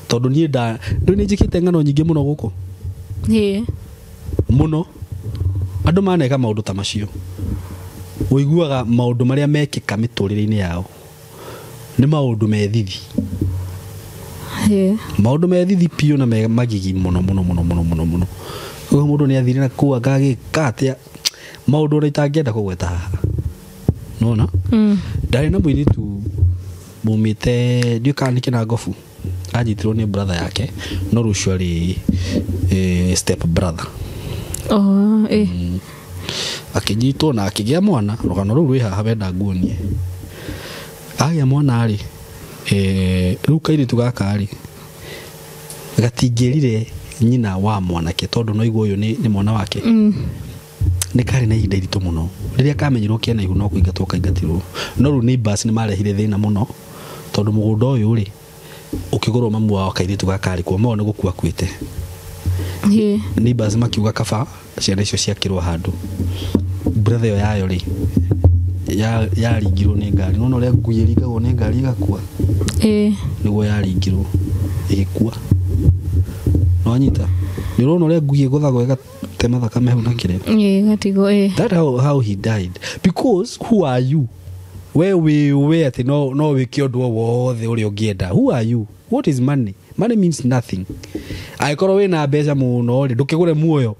tondũ niĩ ndũ nĩ njĩkĩte ng'ano nyingĩ mũno gũkũ. Mũno andũ maneka maũndũ ta macio, ũiguaga maũndũ marĩa mekĩka mĩtũrĩre-inĩ yao nĩ maũndũ me thithi. Maũndũ me thithi piũ na me magigi mũno mũno mũno mũno mũno mũno. Ũguo mũndũ nĩ athire na kũu agagĩka atĩa maũndũ ũrĩa itangĩenda kũgweta haha. Nona? Ndarĩ na mũirĩtu mumĩte ndiũ kana nĩ Kĩnangobu, anyitirwo nĩ brother yake no rũcio arĩ step brother. Akĩnyitwo na akĩgĩa mwana, rũgano rũu rwĩ haha wenda nguonie. Agĩa mwana rĩ, rĩu kairĩtu gaka rĩ gatingĩrire nyina wa mwanake tondũ no igua ũyũ nĩ mwana wake. Nĩ karĩ na ihinda iritũ mũno rĩrĩa kamenyirwo kena ihu no kũingatwo kaingatirwo. No rĩu neighbors nĩ marehire thĩna mũno tondũ mũgũnda ũyũ rĩ ũkĩgũrwo mamu wao kairĩtu gaka rĩ kuo nĩ gũkua akuĩte. Neighbors makiuga kaba ciana icio ciakĩrwo handũ. Brother ĩyo yayo rĩ yaringirwo nĩ ngari, nona ũrĩa ngui ĩringagwo nĩ ngari ĩgakua, nĩguo yaringirwo ĩgĩkua. Nĩwanyita? Nĩ ũrona ũrĩa ngui ĩgũthagwo ĩgatema thakame hau na kĩrĩa?
Ĩgatigwo.
That how he died. Because who are you? We atĩ no wĩke ũndũ o wothe ũrĩa ũngĩenda. Who are you? What is money? Money means nothing. Angĩkorwo wĩna mbeca mũno rĩ, ndũkĩgũre muoyo.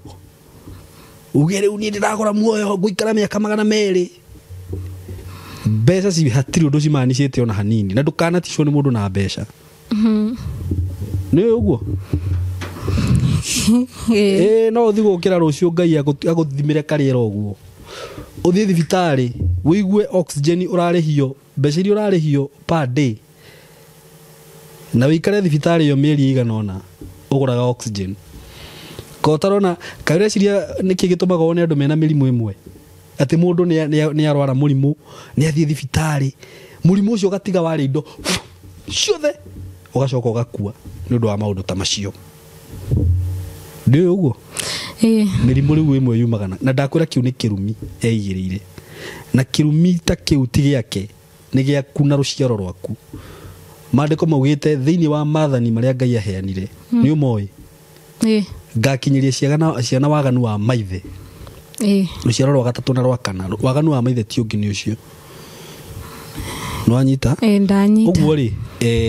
Uge rĩu niĩ ndĩragũra muoyo ngũikara mĩaka 200. Mbeca ci hatirĩ ũndũ cimanicĩte ona hanini, na ndũkanaticwo nĩ mũndũ na mbeca. Nĩ ũguo? No ũthiĩ gũkĩra rũciũ Ngai agũthimĩre karĩera ũguo. Ũthiĩ thibitarĩ ũigue oxygen ũrarĩhio, mbeca iria ũrarĩhio per day, na ũikare thibitarĩ ĩyo mĩeri ĩigana ũna ũgũraga oxygen. Ko ũtarona kaĩ ũreciria nĩkĩ gĩtũmaga wone andũ mena mĩrimũ ĩmwe, atĩ mũndũ nĩ arwara mũrimũ nĩ athiĩ thibitarĩ mũrimũ ũcio ũgatiga warĩa indo ciothe ũgacoka ũgakua nĩ ũndũ wa maũndũ ta macio. Nĩ ũguo? Mĩrimũ rĩu ĩmwe yumaga na ndakwĩra kĩu nĩ kĩrumi eigĩrĩire, na kĩrumi ta kĩu ti gĩake, nĩ gĩaku na rũciaro rwaku. Maandĩko maugĩte thĩinĩ wa maathani marĩa Ngai aheanire, nĩ ũmoĩ? Ngakinyĩria ciana waganu wa maithe. Rũciaro rwa gatatũ na rwa kana, waganu wa maithe ti ũngĩ nĩ ũcio. Nĩwanyita?
Ndanyita.
Ũguo rĩ,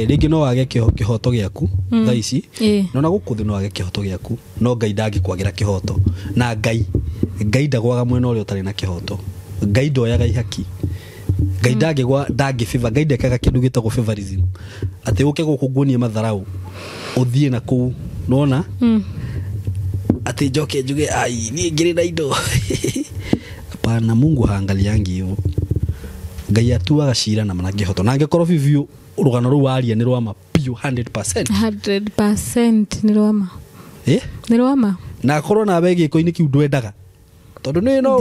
rĩngĩ no wage kĩhoto gĩaku thaa ici, no na gũkũ thĩ no wage kĩhoto gĩaku, no Ngai ndangĩkwagĩra kĩhoto. Na Ngai ndagwaga mwena ũrĩa ũtarĩ na kĩhoto. Ngai ndoyaga ihaki. Ngai ndangĩgwa, ndangĩ favor, Ngai ndekaga kĩndũ gĩtagwo favorism. Atĩ ũke gũkũ nguonie matharau ũthiĩ na kũu, nĩwona? Atĩ njoke njuge ai niĩ ngĩrĩ na indo. Hapana, Mungu haangaliangi hivyo. Ngai atuaga cira na kĩhoto. Na angĩkorwo biũ rũgano rũu waria nĩ rwa ma piũ 100%.
100% nĩ rwa ma. Nĩ rwa ma.
Na akorwo nawe gĩko-inĩ kĩu ndwendaga. Tondũ nĩ no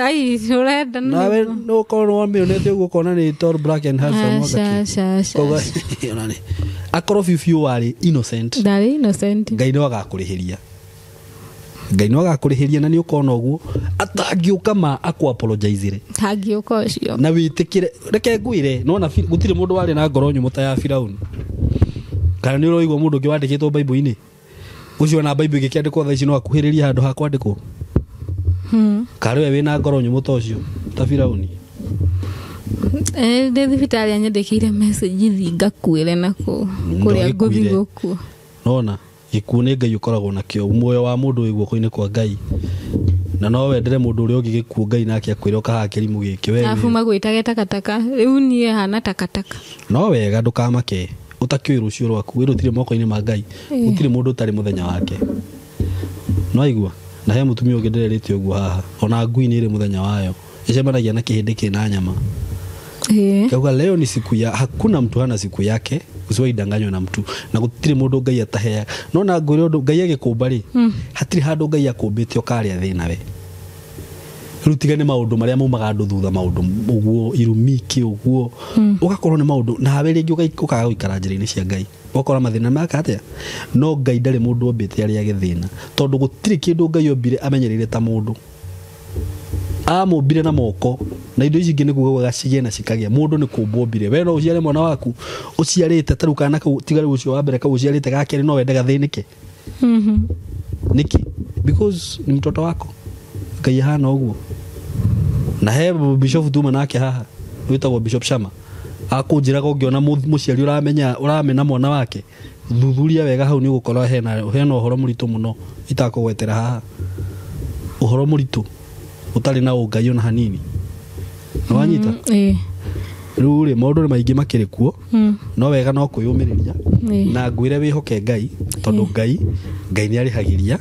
ai ũrenda
nawe no ũkorwo wamĩonete ũguo ũkona nĩ tall black and handsome. Akorwo biũ biũ warĩ innocent.
Ndarĩ innocent.
Ngai no agakũrĩhĩria. Ngai no agakũrĩhĩria na nĩ ũkona ũguo atangĩũka ma akũ apologize-ire.
Atangĩũka ũcio.
Na wĩtĩkĩre, reke ngwĩre, nona gũtirĩ mũndũ warĩ na ngoro nyũmũ ta ya Firauni. Kana nĩ ũroigua mũndũ ũngĩ wandĩkĩtwo Bible-inĩ? Ũcio na Bible ĩgĩkĩandĩkwo thaa ici no akuhĩrĩrie handũ ha kwandĩkwo. Karĩ we wĩna ngoro nyũmũ ta ũcio ta Firauni.
Ndĩ thibitarĩ anyandĩkĩire message thiĩ ngakuĩre nakũu kũrĩa ngũthiĩ gũkua.
Nona gĩkuũ nĩ Ngai ũkoragwo nakĩo, muoyo wa mũndũ wĩ guoko-inĩ kwa Ngai, na no wendere mũndũ ũrĩa ũngĩ gĩkuũ Ngai nake akwĩre ũkahaha kĩrimũ gĩkĩ we.
Arabu magwĩtage takataka, rĩu niĩ hana takataka.
No wega ndũkamake ũtakĩũĩ rũciũ rwaku, wĩ rũtirĩ moko-inĩ ma Ngai, gũtirĩ mũndũ ũtarĩ mũthenya wake. No aigua na he mũtumia ũngĩ ndĩrerĩte ũguo haha, ona ngui nĩ ĩrĩ mũthenya wayo, ĩcemanagia na kĩhĩndĩ kĩna nyama. Kauga leo ni siku ya, hakuna mtu hana siku yake, usiwahi danganywa na mtu, na gũtirĩ mũndũ Ngai ataheaga. No na ngwĩre ũndũ Ngai agĩkũmba rĩ, hatirĩ handũ Ngai akũmbĩte ũkarĩa thĩna we. Rĩu tiga nĩ maũndũ marĩa maumaga andũ thutha, maũndũ ũguo irumiki ũguo, ũgakorwo nĩ maũndũ nawe rĩngĩ ũkaga gũikara njĩra-inĩ cia Ngai, ũgakora mathĩna maka atĩa. No Ngai ndarĩ mũndũ ombĩte arĩage thĩna, tondũ gũtirĩ kĩndũ Ngai ombire amenyereire ta mũndũ. Amũmbire na moko, na indo ici ingĩ nĩ kuga gacigĩe na cikagĩa. Mũndũ nĩ kũmbwo ombire. We no ũciare mwana waku ũciarĩte ta rĩu kana kau, tiga rĩu ũcio wa mbere kau ũciarĩte ga kerĩ, no wende gathĩnĩke. Nĩkĩ? Because ni mtoto wako. Ngai ahana ũguo. Na he bishop tuma nake haha wĩtagwo Bishop Shama, akũnjĩraga ũngĩona mũciari ũramenya ũramena mwana wake, thuthuria wega hau nĩ ũgũkora hena ũhoro mũritũ mũno itakũgwetera haha, ũhoro mũritũ ũtarĩ na ũngai ona hanini. Nĩ wanyita? Rĩu rĩ maũndũ nĩ maingĩ makĩrĩ kuo, no wega no kwĩyũmĩrĩria na ngwĩre wĩhoke Ngai, tondũ Ngai nĩ arĩhagĩria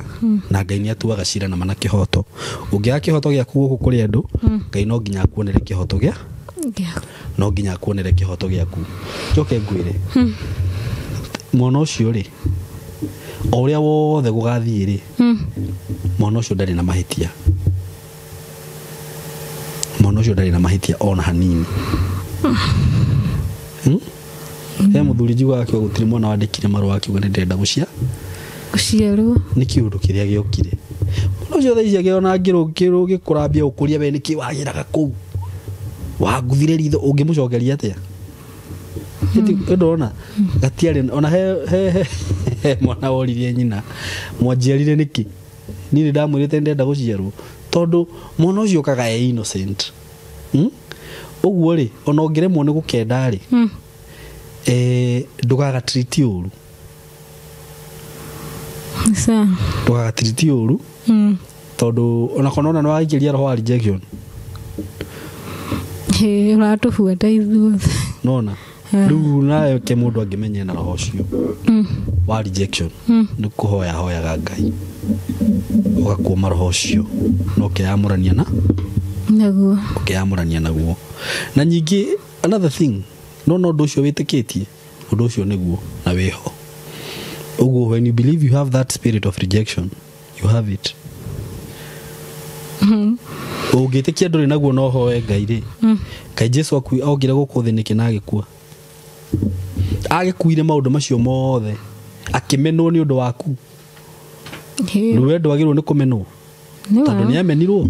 na Ngai nĩ atuaga cira na mana kĩhoto. Ũngĩaga kĩhoto gĩaku gũkũ kũrĩ andũ, Ngai no nginya akuonere kĩhoto gĩa no nginya akuonere kĩhoto gĩaku. Njoke ngwĩre mwana ũcio rĩ, o ũrĩa wothe gũgathiĩ rĩ, mwana ũcio ndarĩ na mahĩtia. Mwana ũcio ndarĩ na mahĩtia ona hanini. He mũthuri njiguaga akiuga gũtirĩ mwana wandĩkire marũa akiuga nĩ ndĩrenda gũciarwo. Nĩ kĩũndũ kĩrĩa gĩokire. Mwana ũcio thaa ici akĩona gĩkũrambia ũkũria we nĩkĩ wagĩraga kũu, wanguthire ritho, ũngĩmũcokeria atĩa? Ndona gatiarĩ ona he mwana woririe nyina mwanjiarire nĩkĩ, niĩ nĩndamwĩrĩte ndĩrenda gũciarwo, tondũ mwana ũcio okaga e innocent. Ũguo rĩ, ona ũngĩremwo nĩ gũkenda rĩ, ndũgagatiriti ũru. Ndũgagatiriti ũru, tondũ ona korwo nona nĩwaikĩria roho wa rejection.
Ũratũbuata ithuothe.
Nona rĩu nawe ke mũndũ angĩmenya na roho ũcio wa rejection, nĩ kũhoya hoyaga Ngai ũgakuoma roho ũcio na ũkeyamũrania na
naguo,
ũkeyamũrania naguo. Na nyingĩ another thing, no ũndũ ũcio wĩtĩkĩtie, ũndũ ũcio nĩguo na wĩho. Ũguo when you believe you have that spirit of rejection, you have it. Ũngĩtĩkia ndũrĩ naguo no hoe Ngai rĩ, Ngai Jesu okire gũkũ thĩ nĩkĩ na agĩkua? Agĩkuire maũndũ macio mothe, akĩmenwo nĩ ũndũ waku. Rĩu we ndwagĩrĩirwo nĩ kũmenwo, tondũ nĩ amenirwo.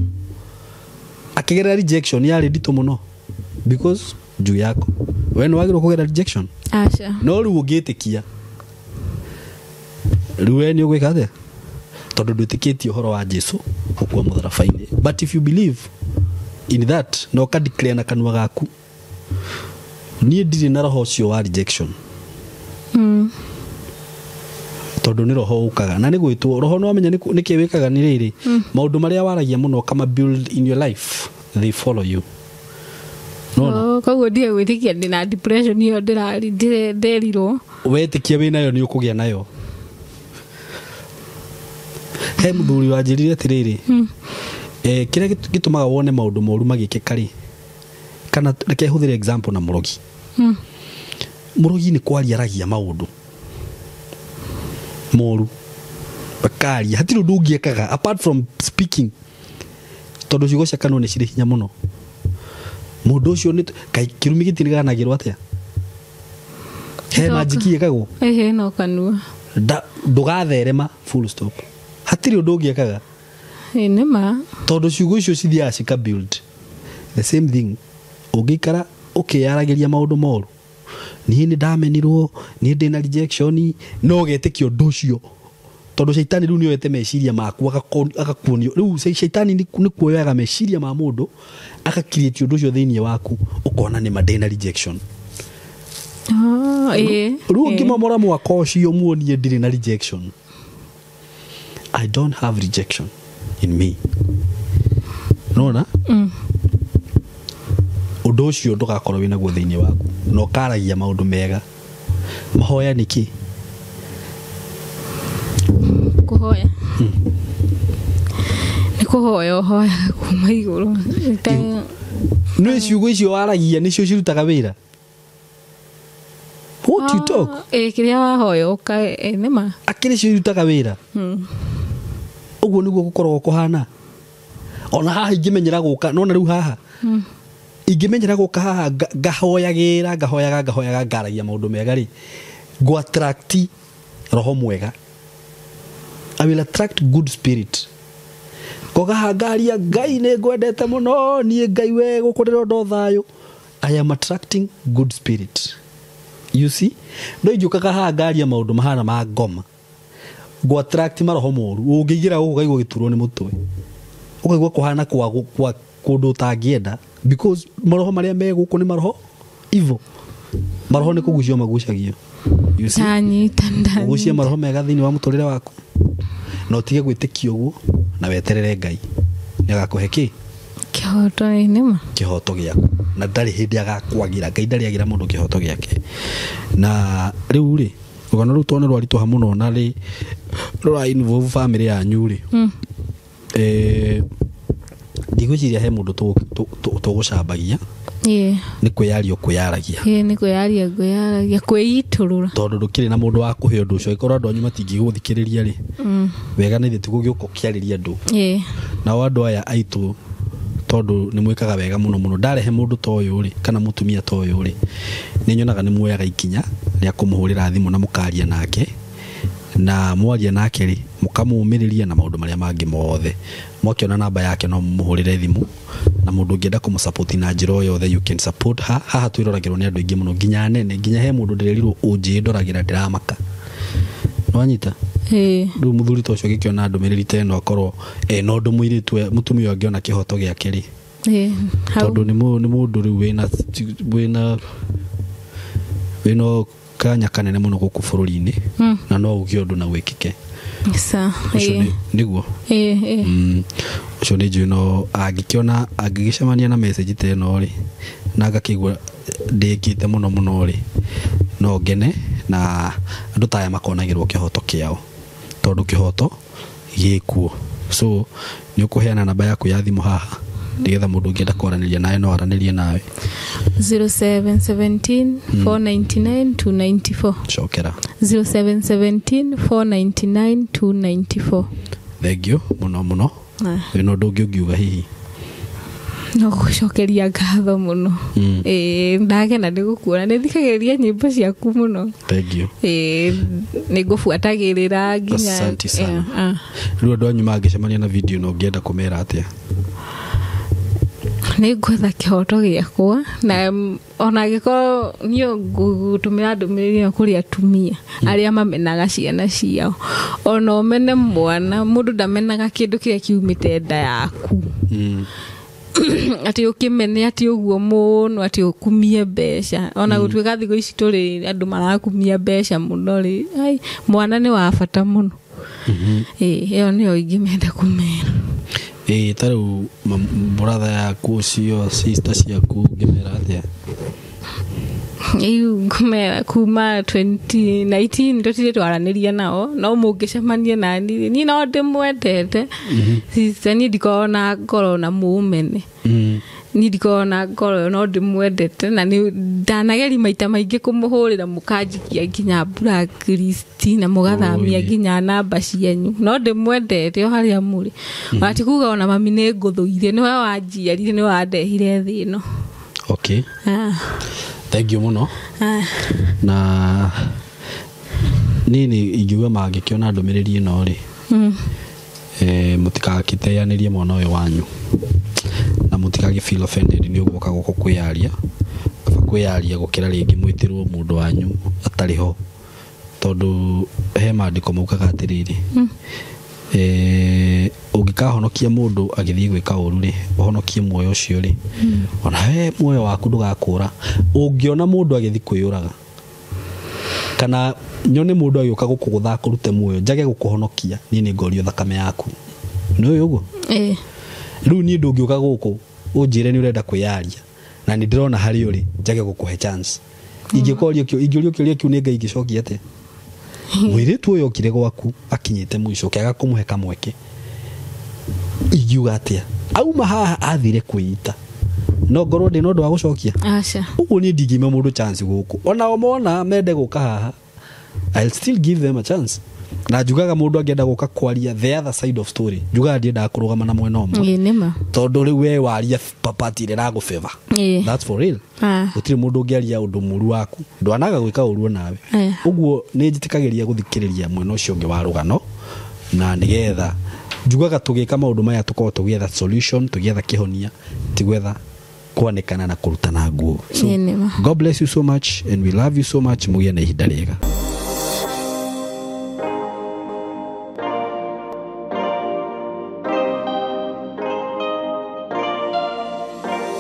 Akĩgerera rejection yarĩ nditũ mũno because juu yako. We nĩ wagĩrĩirwo kũgerera rejection?
Aca.
No rĩu ũngĩtĩkia, rĩu we nĩ ũgwĩka atĩa? Tondũ ndwĩtĩkĩtie ũhoro wa Jesu gũkua mũtharaba-inĩ. But if you believe in that, na ũka declare na kanua gaku, niĩ ndirĩ na roho ũcio wa rejection. Tondũ nĩ roho ũkaga na nĩ gwĩtwo roho. No wamenya nĩkĩ wĩkaga nĩ rĩrĩ, maũndũ marĩa waragia mũno ũkama build in your life, they follow you. Nona
Koguo ndige gwĩtĩkia ndĩna depression ĩyo ndĩrerirwo.
Wetĩkia wĩnayo nĩ ũkũgĩa nayo. He mũthuri wanjĩrire atĩrĩrĩ, kĩrĩa gĩtũmaga wone maũndũ moru magĩkĩka rĩ, kana reke hũthĩre example na mũrogi. Mũrogi nĩ kwaria aragia maũndũ moru, akaria, hatirĩ ũndũ ũngĩ ekaga apart from speaking, tondũ ciugo cia kanua nĩ cirĩ hinya mũno. Mũndũ ũcio nĩ kaĩ kĩrumi gĩtiriganagĩrwo atĩa? He majiki ĩkagwo
no kanua
ndũgatherema, full stop. Hatirĩ ũndũ ũngĩ ekaga.
Nĩ ma,
tondũ ciugo icio cithiaga cika build the same thing. Ũngĩikara ũkĩyaragĩria maũndũ moru, niĩ nĩ ndamenirwo, niĩ ndĩna rejection, no ũgetĩkia ũndũ ũcio Tondũ caitani rĩu nĩoete meciria maku agakuonio. Rĩu caitani nĩ kuoyaga meciria ma mũndũ agakiriĩti ũndũ ũcio thĩinĩ waku, ũkona nĩ ma ndĩna rejection. Rĩu ũngĩmomora mwaka ũcio muonie ndirĩ na rejection. I don't have rejection in me. Nona? Ũndũ ũcio ndũgakorwo wĩ naguo thĩinĩ waku na ũkaragia maũndũ mega. Mahoya nĩ kĩ? Kũhoya.
Nĩ kũhoya ũhoyaga kuma igũrũ.
Nĩ ciugo icio waragia nĩcio cirutaga wĩra. What you talk?
Kĩrĩa wahoya ũka nĩma.
Akĩrĩ cio irutaga wĩra. Ũguo nĩguo gũkoragwo kũhana. Ona haha ingĩmenyera gũka, nona rĩu haha. Ingĩmenyera gũka haha ngahoyagĩra, ngahoyaga ngaragia maũndũ mega rĩ. Ngũ attract roho mwega. I will attract good spirit. Ngoga haha ngaria Ngai nĩ ngwendete mũno, niĩ Ngai we gũkũ ndĩronda thayũ. I am attracting good spirit. You see? No ingĩũkaga haha ngaria maũndũ mahana ma ngoma. Ngũ attract maroho moru. Ũngĩingĩra gũkũ ũkaigua gĩturwo nĩ mũtwe. Ũkaigua kũhana kwa kũndũ ũtangĩenda because maroho marĩa me gũkũ nĩ maroho evil. Maroho nĩ kũgucio magucagio. You see? Ũgucie maroho mega thĩinĩ wa mũtũrĩre waku. Na ũtige gwĩtĩkia ũguo na weterere Ngai. Nĩagakũhe kĩ?
Kĩhoto nĩma.
Kĩhoto gĩaku. Na ndarĩ hĩndĩ agakwagira. Ngai ndarĩ agira mũndũ kĩhoto gĩake. Na rĩu rĩ, rũgano rũu tondũ nĩ rwaritũha mũno na rĩ rũra involve family yanyu rĩ. Ndigwĩciria he mũndũ tũgũcambagia. Nĩ kwĩyaria ũkwĩyaragia.
Nĩ kwĩyaria ngwĩyaragia, kwĩitũrũra.
Tondũ ndũkĩrĩ na mũndũ wa kũhe ũndũ ũcio. Angĩkorwo andũ anyu matingĩgũthikĩrĩria rĩ, wega nĩ ithuĩ tũgũgĩũka ũkĩarĩria andũ. Nao andũ aya aitũ tondũ nĩ mwĩkaga wega mũno mũno. Ndarehe mũndũ ta ũyũ rĩ, kana mũtumia ta ũyũ rĩ, nĩ nyonaga nĩ muoyaga ikinya rĩa kũmũhũrĩra thimũ na mũkaria nake. Na mwaria nake rĩ, mũkamũmĩrĩria na maũndũ marĩa mangĩ mothe. Mwakĩona namba yake no mũmũhũrĩre thimũ. Na mũndũ ũngĩenda kũmũsupport na njĩra o yothe, you can support her. Haha twĩroragĩrwo nĩ andũ aingĩ mũno, nginya anene, nginya he mũndũ ndĩrerirwo ũnjĩndoragĩra ndĩramaka. Nĩwanyita? Rĩu mũthuri ta ũcio agĩkĩona ndũmĩrĩri ta ĩno akorwo ena ũndũ mũirĩtu mũtumia ũyũ angĩona kĩhoto gĩake rĩ. Tondũ nĩ mũndũ rĩu wĩna kanya kanene mũno gũkũ bũrũri-inĩ na no uge ũndũ na wĩkĩke. Nĩguo. Ũcio nĩ njũĩ no angĩkĩona angĩgĩcemania na message ta ĩno rĩ, na agakĩigua ndĩkĩte mũno mũno rĩ, no ngene na andũ ta aya makonagĩrwo kĩhoto kĩao tondũ kĩhoto gĩkuo. So nĩ ũkũheana namba yaku ya thimũ haha nĩgetha mũndũ ũngĩenda kwaranĩria nawe no aranĩrie nawe.
0717 499 294.
Cokera.
0717 499 294.
Thank you mũno mũno. Wĩna ũndũ ũngĩ ũngiuga hihi?
No gũcokeria ngatho mũno. Ndagena nĩ gũkuona, nĩ thikagĩrĩria nyĩmbo ciaku mũno.
Thank you.
Nĩ ngũbuatagĩrĩra nginya.
Asante sana. Rĩu andũ anyu mangĩcemania na video no ũngĩenda kũmera atĩa?
Nĩ ngwetha kĩhoto gĩakwa na ona angĩkorwo niĩ ngũtũmĩra ndũmĩrĩri ĩyo kũrĩ atumia arĩa mamenaga ciana ciao. Ona ũmene mwana, mũndũ ndamenaga kĩndũ kĩrĩa kiumĩte nda yaku. Atĩ ũkĩmene atĩ ũguo mũno atĩ ũkumie mbeca. Ona gũtuĩka thikũ ici tũrĩ andũ marakumia mbeca mũno rĩ, ai mwana nĩ wa bata mũno. Ĩyo nĩyo ingĩmenda kũmera.
Ta rĩu brother yaku ũcio, sister ciaku ũngĩmera atĩa?
Rĩu ngũmera kuma 2019 tũtirĩ twaranĩria nao, no mũngĩcemania nani niĩ no ndĩmwendete. Sister niĩ ndikoragwo na ngoro na mũmene. Niĩ ndikoragwo na ngoro no ndĩmwendete na nĩ ndanageria maita maingĩ kũmũhũrĩra mũkanjikia nginya blacklist na mũgathamia nginya namba cianyu. No ndĩmwendete o harĩa mũrĩ. Ona ti kuga ona mami nĩ ngũthũire, nĩwe wanjiarire, nĩwe wandehire thĩ ĩno.
Okay. Thank you mũno. Na nini ingiuga mangĩkĩona ndũmĩrĩri ĩno rĩ, mũtikagĩteanĩrie mwana ũyũ wanyu na mũtikagĩ feel offended nĩ ũguo gũkũ kwĩyaria. Kaba kwĩyaria gũkĩra rĩngĩ mwĩtĩrwo mũndũ wanyu atarĩ ho. Tondũ he maandĩko maugaga atĩrĩrĩ, ũngĩkahonokia mũndũ agĩthiĩ gwĩka ũru rĩ, ũhonokie muoyo ũcio rĩ, ona we muoyo waku ndũgakũra. Ũngĩona mũndũ agĩthiĩ kwĩyũraga kana nyone mũndũ agĩũka gũkũgũtha akũrute muoyo, njage gũkũhonokia, niĩ nĩ ngorio thakame yaku. Nĩ ũĩ ũguo? Rĩu niĩ ndũngĩũka gũkũ ũnjĩre nĩ ũrenda kwĩyaria na nĩ ndĩrona harĩ ũrĩ, njage gũkũhe chance. Ingĩkorio ingĩũrio kĩũria kĩu nĩ Ngai ingĩcokia atĩa? Mũirĩtu ũyũ okire gwaku akinyĩte mũico, ũkĩaga kũmũhe kamweke, ingiuga atĩa? Auma haha athire kwĩita, no ngorwo ndĩ na ũndũ wa gũcokia?
Aca.
Ũguo niĩ ndingĩima mũndũ chance gũkũ, onao mona mende gũka haha, I'll still give them a chance. Na njugaga mũndũ angĩenda gũka kwaria the other side of story, njugaga ndiendaga kũrũgama na mwena ũmwe.
Ĩĩ nĩma.
Tondũ rĩu we waria part ĩrĩa ĩragũbeba. That's for real. Gũtirĩ mũndũ ũngĩaria ũndũ mũru waku, ndwanaga gwĩka ũru onawe. Ũguo nĩ njĩtĩkagĩria gũthikĩrĩria mwena ũcio ũngĩ wa rũgano, na nĩgetha njugaga tũgĩka maũndũ maya tũkorwo tũgĩetha solution, tũgĩetha kĩhonia, ti gwetha kwanĩkana na kũrutana nguo. So
Ĩĩ nĩma.
God bless you so much and we love you so much. Mũgĩe na ihinda rĩega.